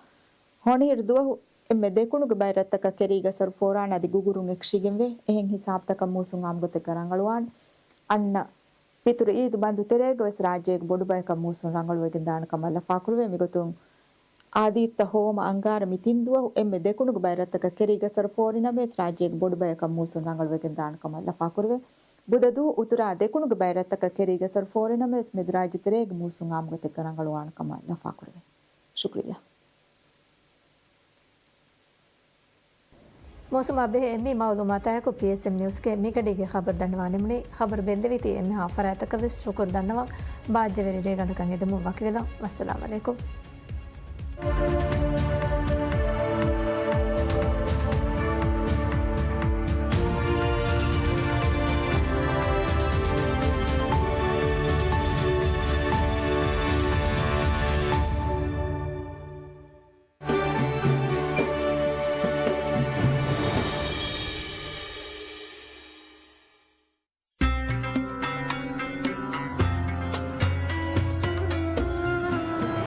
ހޮނިހިރު ދުވަހު އެންމެ ދެކުނުގެ ބައެއް ރަށްތަކަށް ކެރީގަސްރު ފޯރާނެ އަދި ގުގުރުން އެކަށީގެންވޭ. އެހެން ހިސާބުތަކަށް މޫސުން އާއްމުގޮތެއްގަ ރަނގަޅުވާނެ. އަންނަ ފިތުރު އީދު ބަންދު ތެރޭގަ ވެސް ރާއްޖޭގެ ބޮޑުބަޔަކަށް މޫސުން ރަނގަޅުވެގެން ދާނެ ކަމަށް ލަފާކުރެވޭ. މިގޮތުން އާދީއްތަ ހޮވުމަށް އަންގާރަ މި ތިން ދުވަހު އެންމެ ދެކުނުގެ ބައެއް ރަށްތަކަށް ކެރީގަސްރު ފޯރިނަމަވެސް ރާއްޖޭގެ ބޮޑުބަޔަކަށް މޫސުން ރަނގަޅުވެގެން ދާނެ ކަމަށް ލަފާކުރެވޭ. ބުދަ ދުވަހު އުތުރާ ދެކުނުގެ ބައެއް ރަށްތަކަށް ކެރީގަސްރު ފޯރިނަމަވެސް މެދު ރާއްޖެ ތެރޭގެ މޫސުން އާއްމުގޮތެއްގަ ރަނގަޅުވާނެ ކަމަށް ލަފާކުރެވޭ. ޝުކުރިއްޔާ. މޫސުމާ ބެހޭ އެންމެ މައުލޫމާތާއެކު ޕީއެސްއެމް ނިއުސްގެ މިގަޑީގެ ޚަބަރު ދަންނަވާނެމުނީ. ޚަބަރު ބެއްލެވީތީ އެންމެހާ ފަރާތްތަކަށް ވެސް ޝުކުރު ދަންނަވަން. ބާއްޖަވެރި ރޭގަނޑަކަށް އެދެމުން ވަކިވެލަން. ވައްސަލާމް ޢަލައިކުމް.